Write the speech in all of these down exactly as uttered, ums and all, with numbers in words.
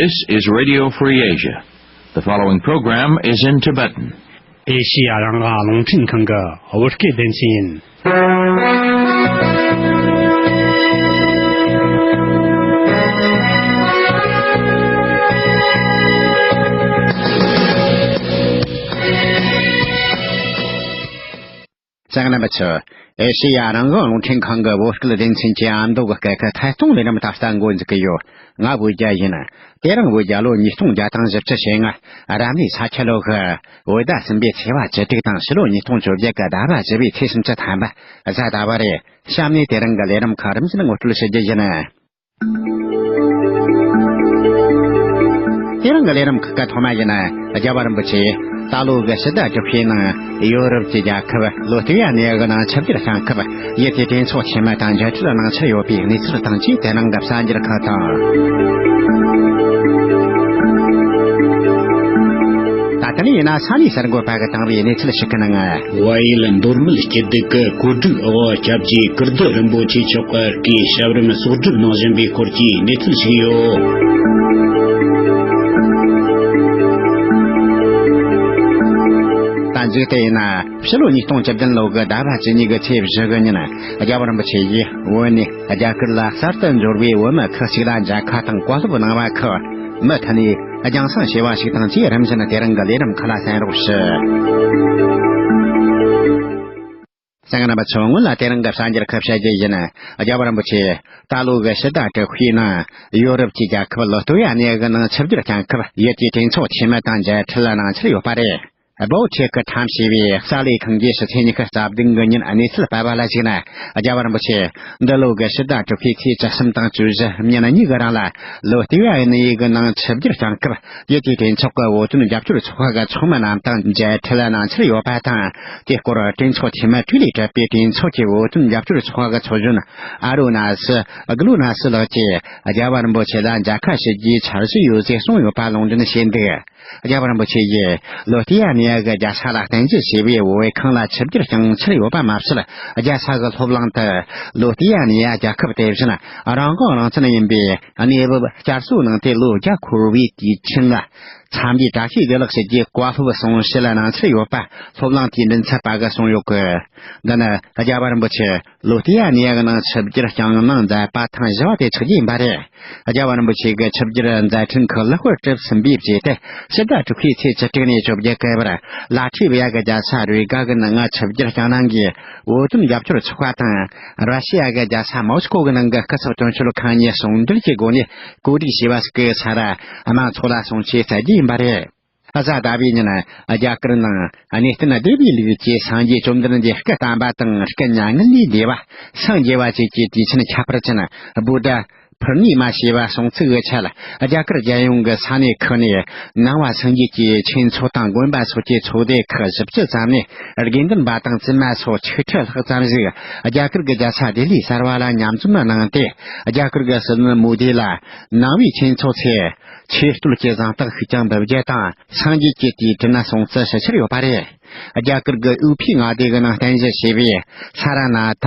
This is Radio Free Asia. The following program is in Tibetan. ཨེ་ཤི་ཡ་རང་དབང་རླུང་འཕྲིན་ཁང་གི་བོད་སྐད་སྡེ་ཚན་ཡིན། གསན་མཁན་རྣམ་པ་ཚོ། ཨེ་ཤེ་ཡ་རང་དབང་རླུང་འཕྲིན་ཁང་གི་བོད་སྐད་སྡེ་ཚན་གྱི་ཨ་མདོ་གི་སྐད་ཁུལ་ཐད་གཏོང་ལས་རིམ་ད་ལྟ་འགོ་འཛུགས་ཀྱི་ཡོད། ང་བོད་རྒྱལ་ཡིན། དེ་རིང་བོད་རྒྱལ་ལོ་ཉིས་སྟོང་བརྒྱ་དང་བཞི་བཅུ་ཞེ་ལྔ། རབ་གནས་ས་ཁྱི་ལོ་གི་བོད་ཟླ་གསུམ་པའི་ཚེས་པ་བཅུ་དྲུག་དང་ཕྱི་ལོ་ཉིས་སྟོང་བཅོ་བརྒྱད་ཀྱི་ཟླ་བ་བཞི་པའི་ཚེས་སུམ་ཅུ་ཐམ་པ་གཟའ་ཟླ་བ་རེད། གཤམ་ནས་དེ་རིང་གི་ལས་རིམ་ཁག་རིམ་བཞིན་ངོ་སྤྲོད་ཞུ་རྒྱུ་ཡིན། དེ་རིང་གི་ལས་རིམ་ཁག་གི་ཐོག་མ་ཡིན། རྒྱལ་བ་རིན་པོ་ཆེས་ད་ལོ་གི་ཕྱི་ཟླ་དྲུག་པའི་ནང་ཡོ་རོབ་ཀྱི་རྒྱལ་ཁབ་ལི་ཐུ་ཝེ་ནི་ཡ་གི་ནང་ཆིབས་བསྒྱུར་བསྐྱངས་སྐབས་ཡུལ་དེའི་གྲོས་ཚོགས་འཐུས་མི་དང་མཇལ་འཕྲད་གནང་འཆར་ཡོད་པའི་གནས་ཚུལ་དང་བཅས་དེ་རིང་གི་གསར་འགྱུར་ཁག་དང་། ད་ལྟ་ནས་ཡིན་ན་ས་གནས་གསར་འགོད་པ་གིས་བཏང་བའི་གནས་ཚུལ་ཞིག་གི་ནང་། བལ་ཡུལ་མདོ་སྨད་སྐྱིད་སྡུག་གི་གོ་སྒྲིག་འོག་སྐྱབས་རྗེ་ཀིརྟི་རིན་པོ་ཆེ་མཆོག་གི་སྐུའི་ཞབས་རིམ་གསོག་སྒྲིག་གནང་བཞིན་པའི་སྐོར་གྱི་གནས་ཚུལ་ཞིག་ཡོད། ད་འཇིག་རྟེན་ཡིན་ན་ཕྱི་ལོ་ཉིས་སྟོང་བཅུ་བདུན་ལོ་གི་ཟླ་བ་བཅུ་གཉིས་ཀྱི་ཚེས་བཞི་གི་ཉིན་རྒྱལ་བ་རིན་པོ་ཆེ་ཡིས་བོད་ནས་རྒྱ་གར་ལ་གསར་དུ་འབྱོར་བའི་བོད་མི་ཁག་ཅིག་ལ་མཇལ་ཁ་དང་བཀའ་སློབ་གནང་བ་ཁག་མུ་མཐུད་ནས་རྒྱང་སྲིང་བྱས་པ་ཞིག་དང་བཅས་རིམ་བཞིན་དེ་རིང་གི་ལས་རིམ་ཁག་ལ་གསན་རོགས་ཞུ། གསན་མཁན་རྣམ་པ་ཚོ་སྔོན་ལ་དེ་རིང་གི་གསར་འགྱུར་ཁག་བཤད་རྒྱུ་ཡིན། རྒྱལ་བ་རིན་པོ་ཆེ་ད་ལོ་གི་ཕྱི་ཟླ་དྲུག་པའི་ནང་ཡོ་རོབ་ཀྱི་རྒྱལ་ཁབ་ལི་ཐུ་ཝེ་ནི་ཡ་གི་ནང་ཆིབས་བསྒྱུར་བསྐྱངས་སྐབས་ཡུལ་དེའི་གྲོས་ཚོགས་འཐུས་མི་དང་མཇལ་འཕྲད་གནང་འཆར་ཡོད་པ་རེད། སྦོ་ཁྲེ་ཁི་ཁྲམ་ཞེས་པའི་གསར་ལས་ཁང་གིས་ཕྱི་ཚེས་ཉི་ཤུ་རྩ་བདུན་གི་ཉིན་གནས་ཚུལ་སྤེལ་བ་ལ་གཞིགས་ན། རྒྱལ་བ་རིན་པོ་ཆེ་འདི་ལོ་གི་ཕྱི་ཟླ་དྲུག་པའི་ཚེས་བཅུ་གསུམ་དང་བཅུ་བཞི་ཉིན་གཉིས་ཀྱི་རིང་ལ་ལི་ཐུ་ཝེ་ནི་ཡ་གི་ནང་ཆིབས་བསྒྱུར་བསྐྱངས་སྐབས་ཡུལ་དེའི་གྲོས་ཚོགས་ཀྱི་བོད་དོན་རྒྱབ་སྐྱོར་ཚོགས་པ་གི་ཚོགས་མི་རྣམས་དང་མཇལ་འཕྲད་གནང་འཆར་ཡོད་པ་དང་། དེའི་སྐོར་གྲོས་ཚོགས་འཐུས་མི་དྲུག་ལས་གྲུབ་པའི་གྲོས་ཚོགས་ཀྱི་བོད་དོན་རྒྱབ་སྐྱོར་ཚོགས་པ་གི་ཚོགས་གཞོན་ཨ་རུ་ན་སི་གླུ་ན་སི་ལགས་ཀྱིས་རྒྱལ་བ་རིན་པོ་ཆེ་ལ་མཇལ་ཁ་ཞུ་རྒྱུའི་འཆར་གཞི་ཡོད་ཅེས་གསུངས་ཡོད་པ་ལུང་འདྲེན་བྱས་འདུག་རྒྱལ་བ་རིན་པོ་ཆེ་ཡིས་ལོ་ཏི་ཡ་ནི་ཡ་གི་རྒྱལ་ས་ལ་རྟེན་གཞི་བྱས་པའི་བོད་ཁང་ལ་ཆིབས་བསྒྱུར་བསྐྱངས་འཆར་ཡོད་པ་མ་ཟད། རྒྱལ་ས་གི་སློབ་གླིང་དུ་ལོ་ཏི་ཡ་ནི་ཡ་རྒྱལ་ཁབ་དེ་བཞིན་རང་དབང་རང་བཙན་ཡིན་པའི་གནས་བབ་བསྐྱར་གསོ་གནང་སྟེ་ལོ་བརྒྱ་འཁོར་བའི་དུས་ཆེན་ལ་འཚམས་འདྲིའི་བཀྲ་ཤིས་བདེ་ལེགས་ཞུ་རྒྱུའི་བཀའ་སློབ་གསུང་བཤད་གནང་འཆར་ཡོད་པ་སློབ་གླིང་དེའི་མགྲིན་ཚབ་པ་གིས་གསུངས་ཡོད་གི། འདི་ནི་རྒྱལ་བ་རིན་པོ་ཆེ་ལོ་ཏི་ཡ་ནི་ཡ་གི་ནང་ཆིབས་བསྒྱུར་བསྐྱངས་གནང་མཛད་པ་ཐེངས་བཞི་པ་དེ་ཆགས་རྒྱུ་ཡིན་པ་རེད། རྒྱལ་བ་རིན་པོ་ཆེ་གི་ཆིབས་བསྒྱུར་མཛད་འཕྲིན་ཁག་ལེགས་པར་གྲུབ་ཟིན་པའི་རྗེས་ཏེ་ཕྱི་ཟླ་དྲུག་པའི་ཚེས་བཅུ་དྲུག་ནས་བཅོ་བརྒྱད་བར་ལ་ཐི་བི་ཡ་གི་རྒྱལ་ས་རེ་གྷ་གི་ནང་ཆིབས་བསྒྱུར་བསྐྱངས་གནང་གིས་བོད་དོན་རྒྱབ་སྐྱོར་ཚོགས་པ་དང་ར་ཤི་ཡ་གི་རྒྱལ་ས་མོ་སི་ཀོ་གི་ནང་གི་སྐུ་ཚབ་དོན་གཅོད་ཁང་གཉིས་ཟུང་འབྲེལ་གྱི་སྒོ་ནས་གོ་སྒྲིག་བྱས་པ་ཞིག་གི་ས་ར་དམངས་ཚོགས་ལ་གསུང་ཆོས་སྩལ་རྒྱུ་ཡིན་པ་རེད། གཟའ་ཟླ་བའི་ཉིན་རྒྱ་གར་ནང་གནས་བརྟན་བདེ་བའི་ལུགས་ཀྱི་སངས་རྒྱས་བཅོམ་ལྡན་འདས་སྐུ་བལྟམས་པ་དང་སྐུ་མྱ་ངན་ལས་འདས་པ་སངས་རྒྱས་པ་བཅས་ཀྱི་དུས་ཆེན་ཁྱད་པར་ཅན་བུདྡྷ་པུར་ནི་མ་ཞེས་པ་སྲུང་བརྩི་གི་ཆེད་རྒྱ་གར་རྒྱལ་ཡོངས་ཀྱི་ས་གནས་ཁག་ནས་ནང་པ་སངས་རྒྱས་ཀྱི་ཆོས་ཚོགས་དང་དགོན་པ་སོགས་ཀྱི་ཚོགས་སྡེ་ཁག་བཞི་བཅུ་ཙམ་ནས་དགེ་འདུན་པ་དང་བཙུན་མ་སོགས་ཆིག་ཁྲི་ལྷག་ཙམ་ཞིག་རྒྱ་གར་གྱི་རྒྱལ་ས་ལྡི་ལི་གསར་པ་ལ་མཉམ་འཛོམས་གནང་སྟེ། རྒྱ་གར་གྱི་སྲིད་བློན་མོ་དི་ལ་ནང་པའི་ཆོས་ཚོགས་ཚོས་ཆོས་བསྟོད་ཀྱི་གཟེངས་རྟགས་ཤིག་ཀྱང་འབུལ་རྒྱུ་དང་། སངས་རྒྱས་ཀྱི་དུས་དྲན་སྲུང་བརྩི་ཞུ་འཆར་ཡོད་པ་རེད། རྒྱ་གར་གྱི་ཨུ་ཕི་མངའ་སྡེ་གི་ནང་རྟེན་གཞི་བྱས་པའི་ས་ར་ན་ཐ་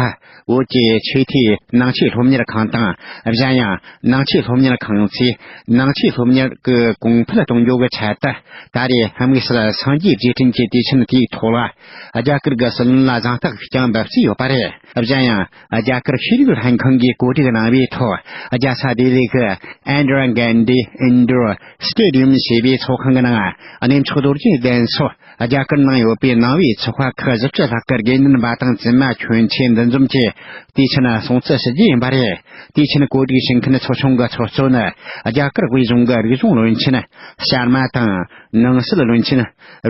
བོད་ཀྱི་ཆོས་དད་ནང་ཆོས་སློབ་གཉེར་ཁང་དང་། གཞན་ཡང་ནང་ཆོས་སློབ་གཉེར་ཁང་ཚོས་ནང་ཆོས་སློབ་གཉེར་གྱི་གོང་འཕེལ་གཏོང་རྒྱུ་གི་ཆེད་དུ། ད་རེས་དམིགས་བསལ་སངས་རྒྱས་རྗེས་དྲན་གྱི་དུས་ཆེན་དེའི་ཐོག་ལ་རྒྱ་གར་གྱི་སྲིད་བློན་ལ་གཟེངས་རྟགས་ཤིག་ཀྱང་འབུལ་རྩིས་ཡོད་པ་རེད། གཞན་ཡང་རྒྱ་གར་ཤེས་རིག་ལྷན་ཁང་གིས་གོ་སྒྲིག་གནང་བའི་ཐོག་རྒྱལ་ས་ལྡི་ལི་གི་ཨིན་དྲ་གན་ཌི་ཨིན་ཌོར་སི་ཊེ་ཌི་ཡམ་ཞེས་པའི་ཚོགས་ཁང་གི་ནང་གནས་མཆོག་རྡོ་རྗེ་གདན་སོགས་རྒྱ་གར་ནང་ཡོད་པའི་ནང་པའི་ཚོགས་པ་ཁག་བཞི་བཅུ་ལྷག་གི་དགེ་འདུན་པ་དང་བཙུན་མ་ཁྱོན་ཆེ་འདུ་འཛོམས་ཀྱིས་དུས་ཆེན་སྲུང་བརྩི་ཞུ་རྒྱུ་ཡིན་པ་རེད། དུས་ཆེན་གོ་སྒྲིག་བྱེད་མཁན་ཚོགས་ཆུང་གི་ཚོགས་གཙོ་ནི་རྒྱ་གར་དབུས་གཞུང་གི་རིག་གཞུང་བློན་ཆེན་ཤར་མ་དང་ནང་སྲིད་བློན་ཆེན་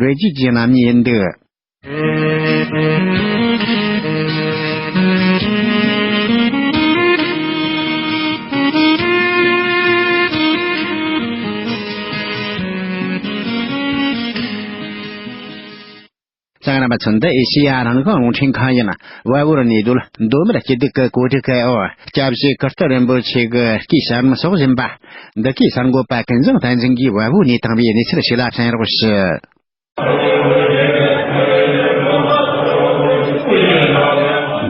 རི་ཇི་ཇུ་རྣམ་གཉིས་ཡིན་འདུག་གསན་མཁན་རྣམ་པ་ཚོ། འདི་ཨེ་ཤེ་ཡ་རང་དབང་རླུང་འཕྲིན་ཁང་ཡིན། དབུལ་པོར་གནས་སྡོད་མདོ་སྨད་སྐྱིད་སྡུག་གི་གོ་སྒྲིག་གི་འོག་སྐྱབས་རྗེ་ཀིརྟི་རིན་པོ་ཆེ་གི་སྐུའི་ཞབས་རིམ་གསོག་བཞིན་པ། འདི་གའི་གསར་འགོད་པ་ཀུན་བཟང་བསྟན་འཛིན་གྱིས་དབུལ་པོར་གནས་བཏང་བའི་གནས་ཚུལ་ཞིག་ལ་གསན་རོགས་ཞུ།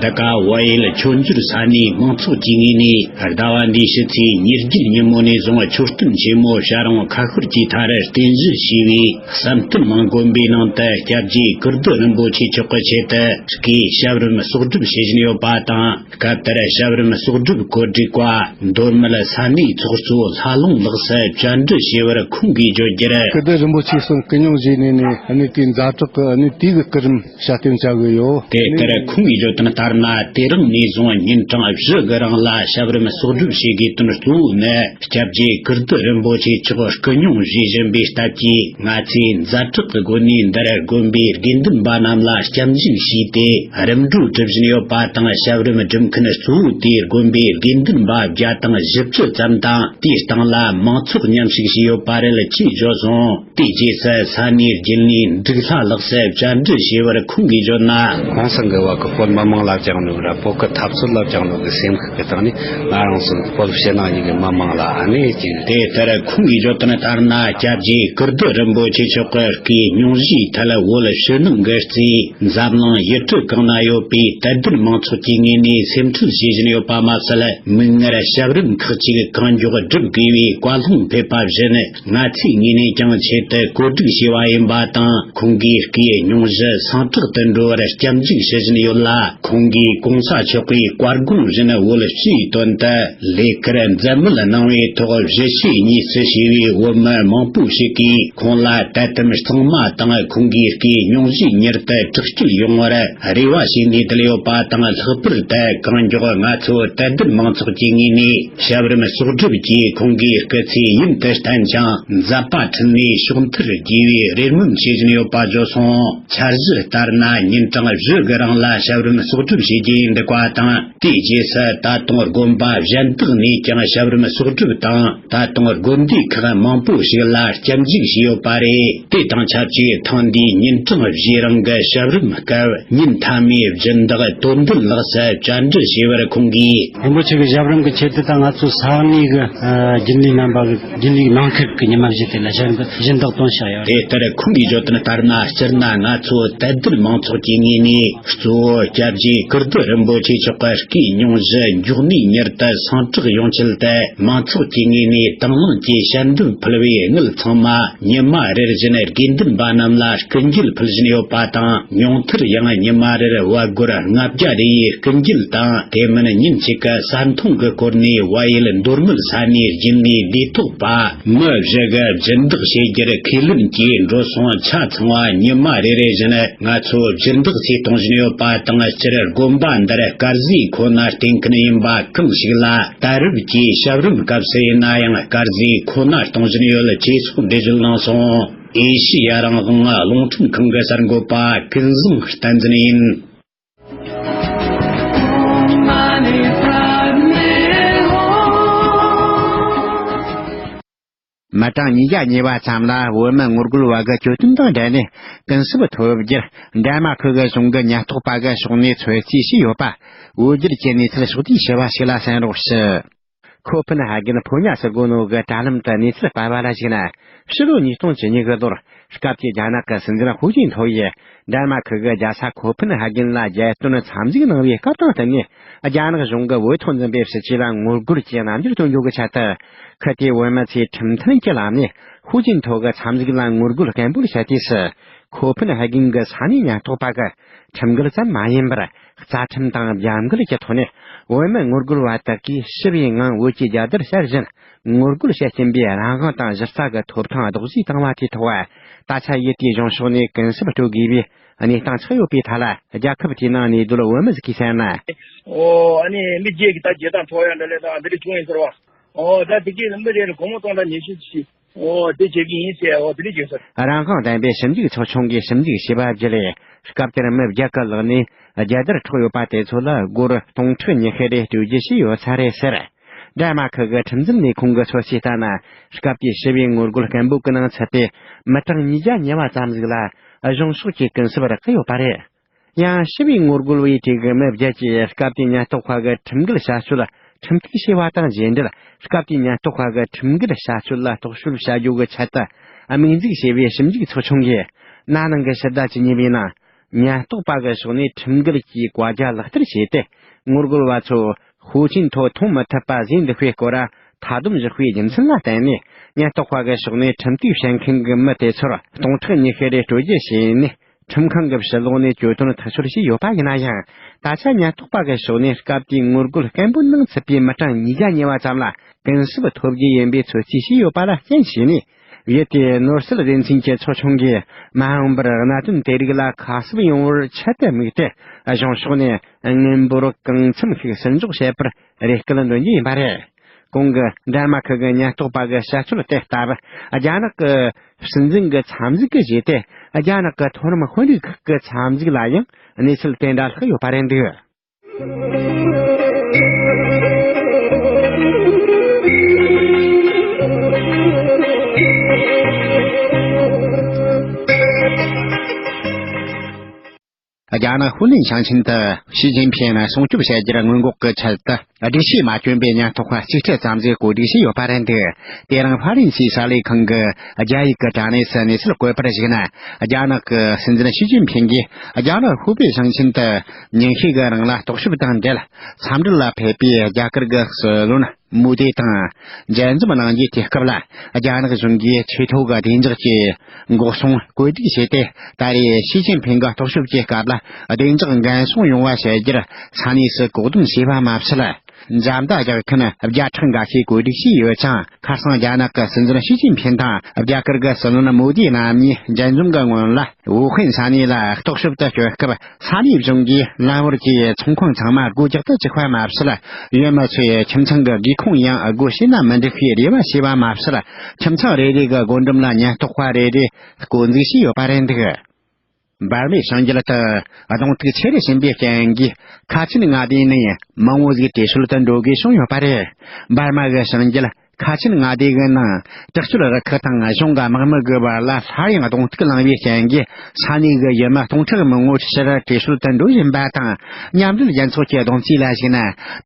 འདི་ག་བལ་ཡུལ་མཆོད་འཇོར་ས་གནས་མང་ཚོགས་ཀྱི་ངོས་ནས་ཟླ་བ་འདིའི་ཕྱི་ཚེས་ཉེར་བརྒྱད་ཉིན་མོ་ནས་བཟུང་མཆོད་རྟེན་ཆེན་མོ་བྱ་རུང་ཁ་ཤོར་གྱི་མཐའ་རུ་རྟེན་གཞི་བྱས་པའི་བསམ་གཏན་གླིང་དགོན་པའི་ནང་དུ་སྐྱབས་རྗེ་ཀིརྟི་རིན་པོ་ཆེ་མཆོག་གི་ཆེད་དུ་བསྐོས་ཞབས་རིམ་གསོག་སྒྲུབ་བྱེད་བཞིན་ཡོད་པ་དང་། སྐབས་དེར་ཞབས་རིམ་གསོག་སྒྲུབ་གོ་སྒྲིག་པ་མདོ་སྨད་ས་གནས་ཚོགས་གཙོ་ལྷ་ལུང་ལགས་སུ་བཅར་འདྲི་བྱས་པར་ཁོང་གིས་བརྗོད་རྒྱུར། ཀིརྟི་རིན་པོ་ཆེ་གསུང་སྐུ་སྙུང་བཞེས་ནས་ནས་གནས་ཀྱི་ཛ་དྲག་གི་གནས་དེའི་གི་སྐུ་རིམ་བྱ་སྟོན་བྱ་གི་ཡོད། དེ་ལྟར་ཁོང་གིས་བརྗོད་དོན་ལྟར་ན། དེ་རིང་ནས་བཟུང་ཉིན་གྲངས་བཞི་གི་རིང་ལ་ཞབས་རིམ་གསོག་སྒྲུབ་བྱེད་དགོས་དོན་གཙོ་བོ་ནི། སྐྱབས་རྗེ་ཀིརྟི་རིན་པོ་ཆེ་མཆོག་སྐུ་སྙུང་བཞེས་བཞིན་པའི་སྟབས་ཀྱིས། ང་ཚོས་ཛ་དྲག་གི་སྒོ་ནས་འདིར་དགོན་པའི་དགེ་འདུན་པ་རྣམས་ལ་སྐྱབས་འཇུག་ཞུས་ཏེ། རིམ་གྲོ་སྒྲུབ་བཞིན་ཡོད་པ་དང་། ཞབས་རིམ་སྒྲུབ་མཁན་གཙོ་བོ་དེས་དགོན་པའི་དགེ་འདུན་པ་བརྒྱ་དང་བཞི་བཅུ་ཙམ་དང་། དེའི་སྟེང་ལ་མང་ཚོགས་མཉམ་ཞུགས་བྱས་ཡོད་པ་རེད། ཅེས་བརྗོད་སོང་། དེའི་རྗེས་སུ་ས་གནས་རྒྱུན་ལས་འབྲུག་ལྷ་ལགས་སུ་བཅར་འདྲི་བྱས་པར་ཁོང་གིས་བརྗོད་ན། ཧོང་སང་གི་བ་གི་བོད་མི་མང་ལ་བཅངས་ནོ་ར། བོད་གི་འཐབ་རྩོད་ལ་བཅངས་ནོ་གི་སེམས་ཤུགས་ཀྱི་སྟེང་ནས། ང་རང་ཚོ་བོད་ཕྱི་ནང་གཉིས་ཀྱི་མི་མང་ལ་ཨ་ནེ་ཅིག་དེ་ལྟར་ཁོང་གིས་བརྗོད་དོན་ལྟར་ན། སྐྱབས་རྗེ་ཀིརྟི་རིན་པོ་ཆེ་མཆོག་གི་སྐུའི་སྙུང་གཞིའི་ཐད། བོད་ཕྱི་ནང་གི་རྩིས། འཛམ་གླིང་ཡུལ་གྲུ་གང་ན་ཡོད་པའི་དད་ལྡན་མང་ཚོགས་ཀྱི་ངོས་ནས་སེམས་ཁྲལ་བྱེད་བཞིན་ཡོད་པ་མ་ཟད། མིག་སྔར་ཞབས་རིམ་ཁག་ཅིག་གང་མགྱོགས་སྒྲུབ་དགོས་པའི་བཀའ་ལུང་ཕེབས་པ་བཞིན། ང་ཚོའི་ངོས་ནས་ཀྱང་ཆེད་དུ་བཀོད་སྒྲིག་བྱས་པ་ཡིན་པ་དང་། ཁོང་གིས་སྐུའི་སྙུང་གཞི་སངས་དྲག་ཏུ་འགྲོ་བར་སྐྱབས་འཇུག་ཞུ་བཞིན་ཡོད་ལ། ཁོང་གིས་གོང་ས་མཆོག་གི་བཀའ་དགོངས་བཞིན། བོད་སྤྱིའི་དོན་དུ་ལས་ཀར་མཛད་མོལ་གནང་བའི་ཐོག། གཞིས་བྱེས་གཉིས་སུ་བྱས་པའི་བོད་མི་མང་པོ་ཞིག་གིས་ཁོང་ལ་དད་དམ་གཙང་མ་དང་། ཁོང་གི་སྐུའི་སྙུང་གཞི་མྱུར་དུ་དྲག་སྐྱེད་ཡོང་བར་རེ་བ་བྱས་ནས་བསྡད་ཡོད་པ་དང་། ལྷག་པར་དུ་གང་མགྱོགས་ང་ཚོ་དད་ལྡན་མང་ཚོགས་ཀྱི་ངོས་ནས་ཞབས་རིམ་གསོག་སྒྲུབ་ཀྱིས་ཁོང་གི་སྐུ་ཚེ་ཡུན་དུ་བརྟན་ཞིང་། མཛད་པ་འཕྲིན་ལས་ཕྱོགས་མཐར་རྒྱས་པའི་རེ་སྨོན་བྱེད་བཞིན་ཡོད་པ་བརྗོད་སོང་། འཆར་གཞི་ལྟར་ན། ཉིན་གྲངས་བཞི་གི་རིང་ལ་ཞབས་རིམ་གསོག་སྒྲུབ་བྱེད་རྒྱུ་ཡིན་འདུག་པ་དང་། དེའི་རྗེས་སུ་ད་དུང་དགོན་པ་གཞན་དག་ནས་ཀྱང་ཞབས་རིམ་གསོག་སྒྲུབ་དང་། ད་དུང་དགོན་སྡེ་ཁག་མང་པོ་ཞིག་ལ་སྐྱབས་འཇུག་བྱས་ཡོད་པ་རེད། དེ་དང་ཆབས་ཅིག་ཐེངས་འདིའི་ཉིན་གྲངས་བཞིའི་རིང་གི་ཞབས་རིམ་སྐབས། ཉིན་མཐའ་མའི་སྦྱིན་བདག་དོན་ལྡན་ལགས་སུ་བཅར་འདྲི་བྱས་པར་ཁོང་གིས། རིན་པོ་ཆེ་གི་ཞབས་རིམ་གྱི་ཆེད་དུ་ད་ང་ཚོ་ས་གནས་ཀྱི་རྒྱུན་ལས་རྣམ་པ་གི་རྒྱུན་ལས་ནང་ཁུལ་གྱི་ཉི་མ་བཞི་དེ་ལ་ཞབས་རིམ་གྱི་སྦྱིན་བདག་བཏོན་བཞག་ཡོད། དེ་ལྟར་ཁོང་གིས་བརྗོད་དོན་ལྟར་ན། སྤྱིར་ན་ང་ཚོ་དད་ལྡན་མང་ཚོགས་ཀྱི་ངོས་ནས། གཙོ་བོ་སྐྱབས་རྗེ་ཀིརྟི་རིན་པོ་ཆེ་མཆོག་གི་སྐུའི་སྙུང་གཞི་མགྱོགས་ནས་མྱུར་དུ་སངས་དྲག་ཡོང་ཆེད་དུ། མང་ཚོགས་ཀྱི་ངོས་ནས་དང་བླངས་ཀྱིས་ཞལ་འདེབས་ཕུལ་བའི་དངུལ་ཚང་མ་ཉི་མ་རེ་བཞིན་དགེ་འདུན་པ་རྣམས་ལ་སྐུ་འགྱེད་ཕུལ་བཞིན་ཡོད་པ་དང་། ཉུང་མཐར་ཡང་ཉི་མ་རེར་བལ་སྒོར་ལྔ་བརྒྱ་རེ་ཡི་སྐུ་འགྱེད་དང་། དེ་མིན་ཉིན་གཅིག་གི་ཟ་འཐུང་གི་སྐོར་ནས་བལ་ཡུལ་མདོ་སྨད་ས་གནས་རྒྱུན་ལས་ལས་ཐོག་པ་མི་བཞི་གིས་སྦྱིན་བདག་བྱེད་རྒྱུར་ཁས་ལེན་གྱིས། འགྲོ་སོང་ཆ་ཚང་བ་ཉི་མ་རེ་རེ་བཞིན་ང་ཚོ་སྦྱིན་བདག་ཚོས་གཏོང་བཞིན་ཡོད་པ་དང་། སྤྱིར་དགོན་པ་འདིར་དཀར་ཟས་ཁོ་ན་སྟེར་མཁན་ཡིན་པ་གང་ཞིག་ལ། ད་རེབ་ཀྱི་ཞབས་རིམ་སྐབས་སུ་ཡིན་ན་ཡང་དཀར་ཟས་ཁོ་ན་གཏོང་བཞིན་ཡོད། ཅེས་སོགས་འགྲེལ་བརྗོད་གནང་སོང་། ཨེ་ཤི་ཡ་རང་དབང་རླུང་འཕྲིན་ཁང་གི་གསར་འགོད་པ་ཀུན་བཟང་བསྟན་འཛིན་ཡིན། མི་གྲངས་ཉིས་བརྒྱ་ཉེ་བ་ཙམ་ལ་བོད་མི་ངོ་རྒོལ་བ་གི་གྱོད་དོན་དང་འབྲེལ་ནས་ཀུན་གསབ་ཐོབ་རྒྱུར། འབྲས་མ་ཁུལ་གྱི་གཞུང་གི་ཉེན་རྟོག་པ་གིས་ཕྱོགས་ནས་ཚོད་རྩིས་བྱས་ཡོད་པ། འོས་བསྡུར་གྱི་གནས་ཚུལ་ཕྱོགས་བསྡུས་ཞུ་བ་ཞིག་ལ་གསན་རོགས་ཞུ། ཁོ་ཕན་ཧ་གིན་ཕོ་ཉ་ཟེར་གོ་ནོ་གི་དྲ་ལམ་དུ་གནས་ཚུལ་སྤེལ་བ་ལ་གཞིགས་ན། ཕྱི་ལོ་ཉིས་སྟོང་བཅུ་གཉིས་གི་ལོར་སྐབས་དེའི་རྒྱ་ནག་གི་སྲིད་འཛིན་ཧུའུ་ཅིན་ཐོ་ཡིས་འབྲས་མ་ཁུལ་གྱི་རྒྱལ་ས་ཁོ་ཕན་ཧ་གིན་ལ་རྒྱལ་དོན་འཚམས་གཟིགས་གནང་བའི་སྐབས་དང་བསྟུན་ནས། རྒྱ་ནག་གཞུང་གིས་བོད་ཐོག་འཛིན་པའི་སྲིད་བྱུས་ལ་ངོ་རྒོལ་གྱི་རྣམ་འགྱུར་སྟོན་རྒྱུ་གི་ཆེད་དུ། ཁུལ་དེའི་བོད་མི་ཚོས་ཁྲིམས་མཐུན་གྱི་ལམ་ནས་ཧུའུ་ཅིན་ཐོ་གི་འཚམས་གཟིགས་ལ་ངོ་རྒོལ་སྐད་འབོད་བྱས་དུས་སུ། ཁོ་ཕན་ཧ་གིན་གྱི་ས་གནས་ཉེན་རྟོག་པ་གིས་ཁྲིམས་འགལ་ཙམ་མ་ཡིན་པར། རྩ་ཁྲིམས་དང་རྒྱབ་འགལ་གྱི་ཐོག་ནས། བོད་མི་ངོ་རྒོལ་བ་དག་གིས་ཞི་བའི་ངང་བོད་ཀྱི་རྒྱལ་དར་ཕྱར་བཞིན། ངོ་རྒོལ་བྱེད་བཞིན་པའི་རང་དབང་དང་གཞི་རྩ་གི་ཐོབ་ཐང་རྡོག་རྫིས་བཏང་བ་དེའི་ཐོག། ད་ཆ་ཡུལ་དེའི་གཞུང་ཕྱོགས་ནས་ཀུན་གསབ་སྤྲོད་དགོས་པའི་གནས་སྟངས་ཆགས་ཡོད་པའི་ཐད་ལ། རྒྱལ་ཁབ་དེའི་ནང་གནས་སྡོད་བོད་མི་ཟིག་གིས་གསུངས་ན། ཨོ། ཨ་ནི་མི་བརྒྱད་ཀྱི་ད་རྒྱལ་དར་འཕྲོག་ཡ་འདྲ་ལས་ད་འདི་རིགས་བྱུང་ཡིན་ཟེར་བ། ཨོ། ད་དེ་གའི་མི་རེ་རེ་སྒོར་མོ་སྟོང་དང་ཉི་ཤུ་ཞིག་ཨོ། དེ་བྱེད་ཀྱི་ཡིན་ཟེར། ཨོ། དེ་འདྲ་བྱས་སོང་། རང་དབང་ལྡན་པའི་ཞིབ་འཇུག་ཚོགས་ཆུང་གིས་ཞིབ་འཇུག་བྱས་པ་བརྒྱུད་ལས། སྐབས་དེར་མི་བརྒྱད་ཀྱི་ལག་ནས་རྒྱལ་དར་འཕྲོག་ཡོད་པ་དེ་ཚོ་ལ་སྒོར་སྟོང་ཕྲག་ཉི་ཤུ་རེ་སྤྲོད་རྒྱུ་བྱས་ཡོད་ས་རེད་ཟེར། འབྲས་མ་ཁུལ་གྱི་ཁྲིམས་འཛིན་ལས་ཁུངས་ཀྱི་ཚོད་རྩིས་ལྟར་ན། སྐབས་དེའི་ཞི་བའི་ངོ་རྒོལ་སྐད་འབོད་ཀྱི་ནང་ཚུད་པའི་མི་གྲངས་ཉིས་བརྒྱ་ཉེ་བ་ཙམ་ཟིག་ལ་གཞུང་ཕྱོགས་ཀྱིས་ཀུན་གསབ་རག་གི་ཡོད་པ་རེད། ཡང་ཞི་བའི་ངོ་རྒོལ་བའི་གྲས་ཀྱི་མི་བརྒྱད་ཀྱིས་སྐབས་དེའི་ཉེན་རྟོག་པ་གི་ཁྲིམས་འགལ་བྱ་སྤྱོད་ཁྲིམས་གཏུག་བྱས་པ་དང་རྗེས་འབྲེལ། སྐབས་དེའི་ཉེན་རྟོག་པ་གི་ཁྲིམས་འགལ་བྱ་སྤྱོད་ལ་རྟོག་དཔྱོད་བྱ་རྒྱུ་གི་ཆེད་དུ། དམིགས་འཛུགས་བྱས་པའི་ཞིབ་འཇུག་ཚོགས་ཆུང་གིས། ན་ནིང་གི་ཕྱི་ཟླ་བཅུ་གཉིས་པའི་ནང་། ཉེན་རྟོག་པ་གི་ཕྱོགས་ནས་ཁྲིམས་འགལ་གྱི་བཀའ་རྒྱ་ལག་བསྟར་བྱས་ཏེ། ངོ་རྒོལ་བ་ཚོ་ཤུགས་རྐྱེན་ཐོག་མཐོང་མི་ཐུབ་པ་བཟོས་འདུག་པའི་སྐོར། མཐའ་སྡོམ་བཞག་པའི་རྒྱུ་མཚན་ལ་བརྟེན་ནས། ཉེན་རྟོག་པ་གི་ཕྱོགས་ནས་ཁྲིམས་གཏུག་བྱེད་མཁན་གྱི་མི་དེ་ཚོར་སྟོང་ཕྲག་ཉི་ཤུ་རེ་སྤྲོད་རྒྱུ་བྱས་ནས། ཁྲིམས་ཁང་གི་ཕྱི་ལོགས་ནས་གྱོད་དོན་ཐག་གཅོད་བྱས་ཡོད་པ་ཡིན་ན་ཡང་། ད་ཆ་ཉེན་རྟོག་པ་གི་ཕྱོགས་ནས་སྐབས་དེའི་ངོ་རྒོལ་སྐད་འབོད་ནང་ཚུད་པའི་མི་གྲངས་ཉིས་བརྒྱ་ཉེ་བ་ཙམ་ལ་གུན་གསབ་ཐོབ་རྒྱུ་ཡིན་པའི་ཚོད་རྩིས་བྱས་ཡོད་པ་ལ་རྐྱེན་བྱས་ནས། གཞི་དེའི་ནོར་སྲིད་སྡེ་ཚན་གྱི་ཚོགས་ཆུང་གིས་མ་འོངས་པར་གནད་དོན་དེ་རིགས་ལ་ཁ་གསབ་ཡོང་བར་ཆེད་དུ་དམིགས་ཏེ། གཞུང་ཕྱོགས་ནས་དངུལ་འབོར་གང་འཚམ་ཞིག་ཟུར་འཇོག་བྱེད་པར་རེ་སྐུལ་འདོན་རྒྱུ་ཡིན་པ་རེད། གོང་གི་འབྲེལ་མ་ཁུལ་གྱི་ཉེན་རྟོག་པ་གི་བཤད་ཚུལ་དེ་ལྟར། རྒྱ་ནག་གི་སྲིད་འཛིན་གྱི་འཚམས་གཟིགས་ཀྱི་རྗེས་ཏེ། རྒྱ་ནག་གི་མཐོ་རིམ་དཔོན་རིགས་ཁག་གི་འཚམས་གཟིགས་ལ་ཡང་གནས་ཚུལ་དེ་འདྲ་ལྷག་ཡོད་པ་རེད་འདུག་རྒྱ་ནག་ཧུའུ་ནན་ཞིང་ཆེན་དུ་ཞི་ཅིན་ཕིང་ལ་སྲུང་སྐྱོབ་བྱ་རྒྱུར་སྔོན་འགོག་གི་ཆེད་དུ། སྒྲིག་གཞི་མ་བསྐྱོན་པའི་ཉེན་རྟོག་པ་གཅིག་ཁྲི་ཙམ་ཞིག་བཀོད་སྒྲིག་བྱས་ཡོད་པ་རེད་འདུག་དེ་རིང་ཧྥ་རན་སིའི་གསར་ལས་ཁང་གི་རྒྱ་ཡིག་གི་དྲ་གནས་སུ་གནས་ཚུལ་བཀོད་པར་གཞིགས་ན། རྒྱ་ནག་གི་སྲིད་འཛིན་ཞི་ཅིན་ཕིང་གིས་རྒྱ་ནག་ཧུའུ་པེ་ཞིང་ཆེན་དུ་ཉིན་ཤས་ཀྱི་རིང་ལ་རྟོག་ཞིབ་དང་འབྲེལ། འཚམས་འདྲི་ལ་ཕེབས་པའི་རྒྱ་གར་གྱི་སྲིད་བློན་མོ་དི་དང་མཇལ་འཛོམས་གནང་རྒྱུའི་དུས་སྐབས་ལ། རྒྱ་ནག་གཞུང་གིས་ཆེས་མཐོ་གི་བདེ་འཇགས་ཀྱི་འགོག་སྲུང་བཀོད་སྒྲིག་བྱས་ཏེ། ད་རེས་ཞི་ཅིན་ཕིང་གི་རྟོག་ཞིབ་ཀྱི་སྐབས་ལ་བདེ་འཇགས་འགན་སྲུང་ཡོང་བ་བྱ་རྒྱུར་ས་གནས་སུ་བཀག་སྡོམ་བྱས་པ་མ་ཟད། འཛེམ་བརྡ་རྒྱག་མཁན་བརྒྱ་ཕྲག་འགའ་ཤས་བཀོད་སྒྲིག་བྱས་ཡོད་ཅིང་། ཁ་སང་རྒྱ་ནག་གི་སྲིད་འཛིན་ཞི་ཅིན་ཕིང་དང་རྒྱ་གར་གྱི་སྲིད་བློན་མོ་དི་རྣམ་གཉིས་མཇལ་འཛོམས་ཀྱི་སྔོན་ལ། ཝུ་ཧན་ས་གནས་ལ་རྟོག་ཞིབ་ཏུ་བསྐྱོད་སྐབས། ས་གནས་གཞུང་གིས་ལམ་བར་གྱི་ཚོང་ཁང་ཚང་མ་སྒོ་རྒྱག་ཏུ་བཅུག་པ་མ་ཟད། ཡུལ་མི་ཚོས་ཁྱིམ་ཚང་གི་སྒེའུ་ཁུང་ཡང་སྒོ་ཕྱེ་ན་མི་འགྲིག་པའི་རེ་བ་བྱས་པ་མ་ཟད། ཁྱིམ་ཚང་རེ་རེ་གི་སྒོ་འགྲམ་ལ་ཉེན་རྟོག་པ་རེ་རེ་བསྐོ་འཛུགས་བྱས་ཡོད་པ་རེད་འདུག་འབར་མའི་བྱང་རྒྱུད་དུ་གདོང་ཐུག་ཆེ་རུ་ཕྱིན་པའི་རྐྱེན་གྱིས། ཁ་ཆེན་མངའ་སྡེའི་ནང་མང་བོ་ཟིག་བྲོས་བྱོལ་དུ་འགྲོ་དགོས་བྱུང་ཡོད་པ་རེད། འབར་མ་གི་བྱང་རྒྱུད་ཁ་ཆེན་མངའ་སྡེ་གི་ནང་དྲག་སྤྱོད་རུ་ཁག་དང་གཞུང་གི་དམག་མི་གི་བར་ལ་སླར་ཡང་གདོང་ཐུག་ལངས་པའི་རྐྱེན་གྱིས། ས་གནས་གི་ཡུལ་མི་སྟོང་ཕྲག་མང་བོ་ཕྱིར་བྲོས་བྱོལ་དུ་འགྲོ་བཞིན་པ་དང་། མཉམ་འབྲེལ་རྒྱལ་ཚོགས་ཀྱི་བསྡོམས་རྩིས་ལ་གཞིགས་ན།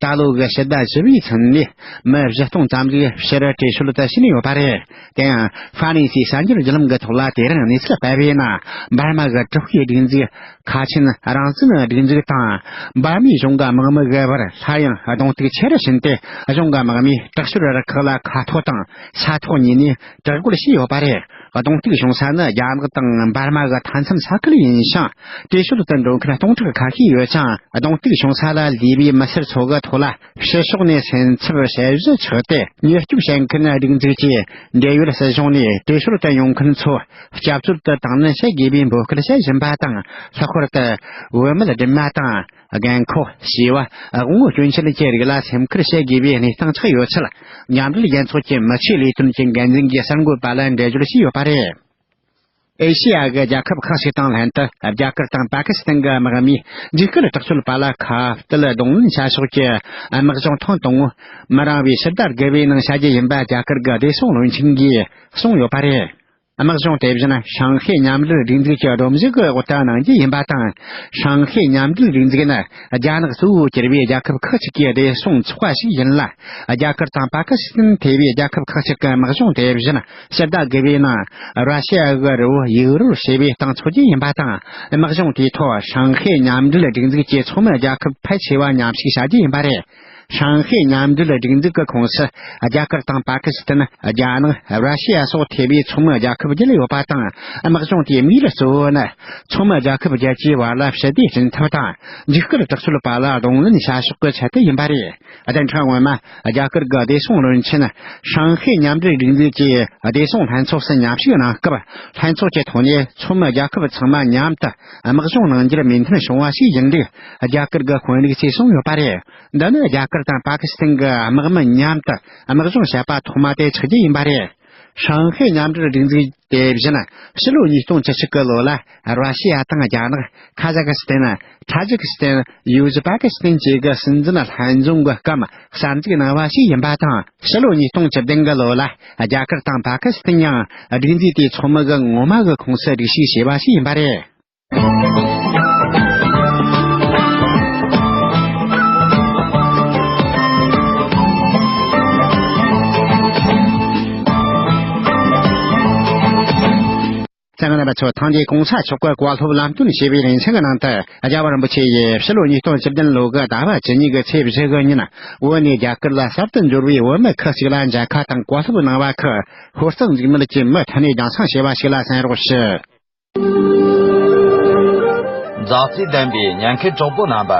ད་ལོ་གི་ཕྱི་ཟླ་བཞི་པའི་ཚུན་ནས་མི་བཞི་སྟོང་ཙམ་ཞིག་ཕྱིར་བྲོས་བྱོལ་དུ་ཕྱིན་ཡོད་པ་རེད། དེ་ཡང་ཧྥ་རན་སིའི་གསར་འགྱུར་བརྒྱུད་ལམ་གྱི་ཐོག་ལ་དེ་རིང་གནས་ཚུལ་སྤེལ་བའི་ནང་། འབར་མ་གི་དྲག་པོའི་སྒྲིག་འཛུགས་ཁ་ཆེན་རང་བཙན་སྒྲིག་འཛུགས་དང་། འབར་མའི་གཞུང་གི་དམག་མི་བར་སླར་ཡང་གདོང་ཐུག་ཆེ་རུ་ཕྱིན་ཏེ། གཞུང་གི་དམག་མིས་དྲག་སྤྱོད་རུ་ཁག་ལ་ཁ་ཐོག་དང་ས་ཐོག་གཉིས་ནས་དྲག་རྒོལ་བྱས་ཡོད་པ་རེད། གདོང་ཐུག་བྱུང་ས་ནི་རྒྱ་ནག་དང་འབར་མ་གི་མཐའ་མཚམས་ས་ཁུལ་ཡིན་ཞིང་། བྲོས་བྱོལ་དུ་འགྲོ་མཁན་སྟོང་ཕྲག་ཁ་ཤས་ཡོད་ཅིང་། གདོང་ཐུག་བྱུང་ས་ལ་ལུས་པའི་མི་སེར་ཚོ་གི་ཐོག་ལ་ཕྱི་ཕྱོགས་ནས་སེམས་འཚབ་བྱ་གཞི་ཆགས་ཏེ། མྱུར་སྐྱོབ་བྱེད་མཁན་སྒྲིག་འཛུགས་ཀྱིས་འབྲེལ་ཡོད་སྲིད་གཞུང་ནས་བྲོས་བྱོལ་དུ་ཡོང་མཁན་ཚོ་སྐྱབས་བཅོལ་དུ་དང་ལེན་བྱེད་དགོས་པའི་འབོད་སྐུལ་བྱེད་བཞིན་པ་དང་། ལྷག་པར་དུ་བུད་མེད་སྦྲུམ་མ་དང་། རྒན་འཁོགས། བྱིས་པ། དབང་བོ་སྐྱོན་ཅན་གྱི་རིགས་ལ་སེམས་ཁུར་བྱེད་དགོས་པའི་གནས་སྟངས་ཆགས་ཡོད་ཚུལ། མཉམ་འབྲེལ་རྒྱལ་ཚོགས་ཀྱི་མི་ཆོས་ལས་དོན་གྱི་འགན་འཛིན་གྱིས་གསར་འགོད་པ་ལ་འགྲེལ་བརྗོད་བྱས་ཡོད་པ་རེད། ཨེ་ཤེ་ཡ་གི་རྒྱལ་ཁབ་ཁག་ཅིག་དང་ལྷན་དུ། རྒྱ་གར་དང་པ་ཀི་སི་ཐན་གྱི་དམག་མིས་འཇིགས་སྐུལ་དྲག་སྤྱོད་པ་ལ་ཁ་གཏད་གདོང་ལེན་བྱ་ཕྱོགས་ཀྱི་དམག་སྦྱོང་ཐེངས་དང་པོ། མི་རིང་བའི་ཕྱི་ཟླ་དགུ་པའི་ནང་བྱ་རྒྱུ་ཡིན་པ་རྒྱ་གར་གྱི་བདེ་སྲུང་བློན་ཆེན་གྱིས་གསུངས་ཡོད་པ་རེད། དམག་སྦྱོང་དེ་བཞིན་ཧྲང་ཧའེ་མཉམ་འབྲེལ་སྒྲིག་འཛུགས་ཀྱི་སྒྲོམ་གཞི་གི་འོག་ཏུ་གནང་རྒྱུ་ཡིན་པ་དང་། ཧྲང་ཧའེ་མཉམ་འབྲེལ་སྒྲིག་འཛུགས་ནི་རྒྱ་ནག་གཙོ་བོ་གྱུར་པའི་རྒྱལ་ཁབ་ཁག་ཅིག་གི་བདེ་སྲུང་ཚོགས་པ་ཞིག་ཡིན་ལ། རྒྱ་གར་དང་པ་ཀི་སི་ཐན་ཐེ་བའི་རྒྱལ་ཁབ་ཁག་ཅིག་གི་དམག་སྦྱོང་དེ་བཞིན་ཕྱི་ཟླ་དགུ་པའི་ནང་ར་ཤི་ཡ་གི་རི་བོ་ཡུག་རོར་བྱས་པའི་སྟེང་འཚོགས་རྒྱུ་ཡིན་པ་དང་། དམག་སྦྱོང་དེའི་ཐོག་ཧྲང་ཧའེ་མཉམ་འབྲེལ་སྒྲིག་འཛུགས་ཀྱི་ཚོགས་མི་རྒྱལ་ཁབ་ཕལ་ཆེ་བ་མཉམ་ཞུགས་བྱ་རྒྱུ་ཡིན་པ་རེད། ཧྲང་ཧའེ་མཉམ་འབྲེལ་སྒྲིག་འཛུགས་ཀྱི་ཁོངས་སུ་རྒྱ་གར་དང་པ་ཀི་སི་ཐན། རྒྱ་ནག་ར་ཤི་ཡ་སོགས་ཐེ་བའི་ཚོགས་མི་རྒྱལ་ཁབ་བརྒྱད་ཡོད་པ་དང་། དམག་སྦྱོང་དེའི་དམིགས་ཡུལ་གཙོ་བོ་ནི་ཚོགས་མི་རྒྱལ་ཁབ་བརྒྱད་ཀྱི་བར་ལ་ཞི་བདེ་སྐྲུན་ཐབས་དང་། འཇིགས་སྐུལ་དྲག་སྤྱོད་པ་ལ་གདོང་ལེན་བྱ་ཕྱོགས་ཀྱི་ཆེད་དུ་ཡིན་པ་རེད། བདུན་ཕྲག་སྔོན་མ་རྒྱ་གར་གྱི་བདེ་སྲུང་བློན་ཆེན་ཧྲང་ཧའེ་མཉམ་འབྲེལ་སྒྲིག་འཛུགས་ཀྱི་བདེ་སྲུང་ལྷན་ཚོགས་སུ་མཉམ་ཞུགས་གནང་སྐབས། ལྷན་ཚོགས་ཀྱི་ཐོག་ནས་ཚོགས་མི་རྒྱལ་ཁབ་ཚང་མ་མཉམ་དུ་དམག་སྦྱོང་གནང་རྒྱུར་མོས་མཐུན་བྱུང་བ་ཞིག་ཡིན་ལུགས་རྒྱ་གར་གྱི་དཔོན་རིགས་ཚོས་གསུངས་ཡོད་པ་རེད། འདི་ནི་རྒྱ་གར་དང་པ་ཀི་སི་ཐན་གྱི་དམག་མི་མཉམ་དུ་དམག་སྦྱོང་བྱས་པ་ཐོག་མ་དེ་ཆགས་རྒྱུ་ཡིན་པ་རེད། ཧྲང་ཧའེ་མཉམ་འབྲེལ་སྒྲིག་འཛུགས་དེ་བཞིན་ཕྱི་ལོ་ཉིས་སྟོང་བཅུ་གཅིག་གི་ལོ་ལ་ར་ཤི་ཡ་དང་རྒྱ་ནག་ཁ་ཟ་ཁི་སི་ཐན། ཐ་ཇི་ཁི་སི་ཐན། ཡུ་ཟི་པ་ཀི་སི་ཐན་བཅས་ཀྱི་སྲིད་འཛིན་ལྷན་འཛོམས་ཀྱི་སྐབས་གསར་འཛུགས་གནང་བ་ཞིག་ཡིན་པ་དང་། ཕྱི་ལོ་ཉིས་སྟོང་བཅུ་བདུན་གྱི་ལོ་ལ་རྒྱ་གར་དང་པ་ཀི་སི་ཐན་ཡང་སྒྲིག་འཛུགས་དེའི་ཚོགས་མི་གི་ངོ་མ་གི་ཁོངས་སུ་སྒྲིག་ཞུགས་བྱས་པ་ཞིག་ཡིན་པ་རེད། པ་ཚོ་ཐང་རྒྱལ་གོང་ས་མཆོག་གི་བཀའ་སློབ་ལམ་སྟོན་ཞེས་པའི་ལེ་ཚན་གྱི་ནང་དུ། རྒྱལ་བ་རིན་པོ་ཆེ་ཡིས་ཕྱི་ལོ་ཉིས་སྟོང་བཅུ་བདུན་ལོ་གི་ཟླ་བ་བཅུ་གཉིས་ཀྱི་ཚེས་བཞི་གི་ཉིན། བོད་ནས་རྒྱ་གར་ལ་གསར་དུ་འབྱོར་བའི་བོད་མི་ཁག་ཅིག་ལ་མཇལ་ཁ་དང་བཀའ་སློབ་གནང་བ་ཁག་ཤོག་གཙང་འཇིགས་མེད་ཀྱིས་མུ་མཐུད་ནས་རྒྱང་སྲིང་བྱས་པ་ཞིག་ལ་གསན་རོགས་ཞུ། མཛའ་བརྩེ་ལྡན་པའི་ཉན་མཁན་གྲོགས་པོ་རྣམ་པ།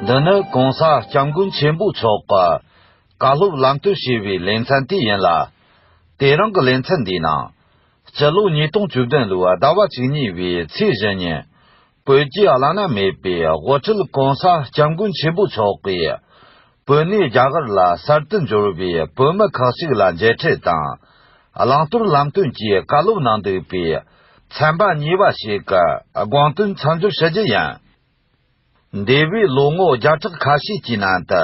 འདི་ནི་གོང་ས་སྐྱབས་མགོན་ཆེན་པོ་མཆོག་གི་བཀའ་སློབ་ལམ་སྟོན་ཞེས་པའི་ལེ་ཚན་དེ་ཡིན་ལ། དེ་རིང་གི་ལེ་ཚན་འདིའི་ནང་། སྤྱི་ལོ་ཉིས་སྟོང་བཅུ་བདུན་ལོའི་ཟླ་བ་བཅུ་གཉིས་པའི་ཚེས་བཞི་ཉིན། བོད་ཀྱི་བླ་ན་མེད་པའི་དབུ་ཁྲིད་གོང་ས་སྐྱབས་མགོན་ཆེན་པོ་མཆོག་གིས། བོད་ནས་རྒྱ་གར་ལ་གསར་དུ་འབྱོར་བའི་བོད་མི་ཁག་ཅིག་ལ་མཇལ་འཕྲད་དང་། བླང་དོར་ལམ་སྟོན་གྱི་བཀའ་སློབ་གནང་འདུག་པའི། ཚན་པ་གཉིས་པ་ཞིག་གི་དགོངས་དོན་མཚམས་སྦྱོར་ཞུ་རྒྱུ་ཡིན། འདས་པའི་ལོ་ངོ་བརྒྱ་ཕྲག་ཁ་ཤས་ཀྱི་ནང་དུ།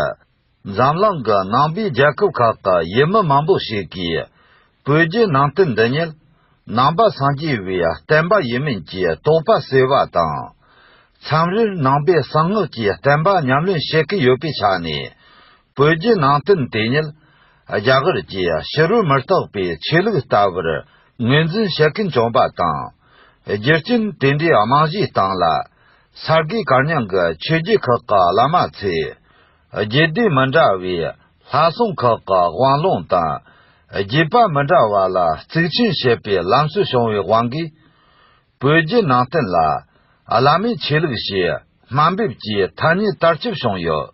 འཛམ་གླིང་གི་ནང་པའི་རྒྱལ་ཁབ་ཁག་གི་ཡུལ་མི་མང་པོ་ཞིག་གིས། བོད་བརྒྱུད་ནང་བསྟན་འདི་ཉིད། ནང་པ་སངས་རྒྱས་པའི་བསྟན་པ་ཡིན་མིན་གྱི་དོགས་པ་སེལ་བ་དང་། མཚམས་རེར་ནང་པའི་གསང་སྔགས་ཀྱི་བསྟན་པ་ཉམས་ལེན་བྱེད་ཀྱི་ཡོད་པའི་ཆ་ནས། བོད་བརྒྱུད་ནང་བསྟན་དེ་ཉིད། རྒྱ་གར་གྱི་ཕྱི་རོལ་མི་རྟག་པའི་ཆོས་ལུགས་ལྟ་བུར་ངོས་འཛིན་བྱེད་མཁན་བྱུང་བ་དང་། རྒྱུ་རྐྱེན་དེ་འདྲའི་རྨང་གཞིའི་སྟེང་ལ། ས་དགེ་བཀའ་རྙིང་གི་ཆོས་བརྒྱུད་ཁག་གི་བླ་མ་ཚོས། རྒྱུད་སྡེ་མི་འདྲ་བའི་ལྷ་སྲུང་ཁག་གི་དབང་ལུང་དང་། རྒྱུད་པ་མི་འདྲ་བ་ལ་གཙིགས་ཆེན་བྱེད་པའི་ལམ་སྲོལ་བྱུང་བའི་དབང་གིས། བོད་བརྒྱུད་ནང་བསྟན་ལ་བླ་མའི་ཆོས་ལུགས་ཞེས་དམའ་འབེབས་ཀྱི་ཐ་སྙད་དར་ཁྱབ་བྱུང་ཡོད།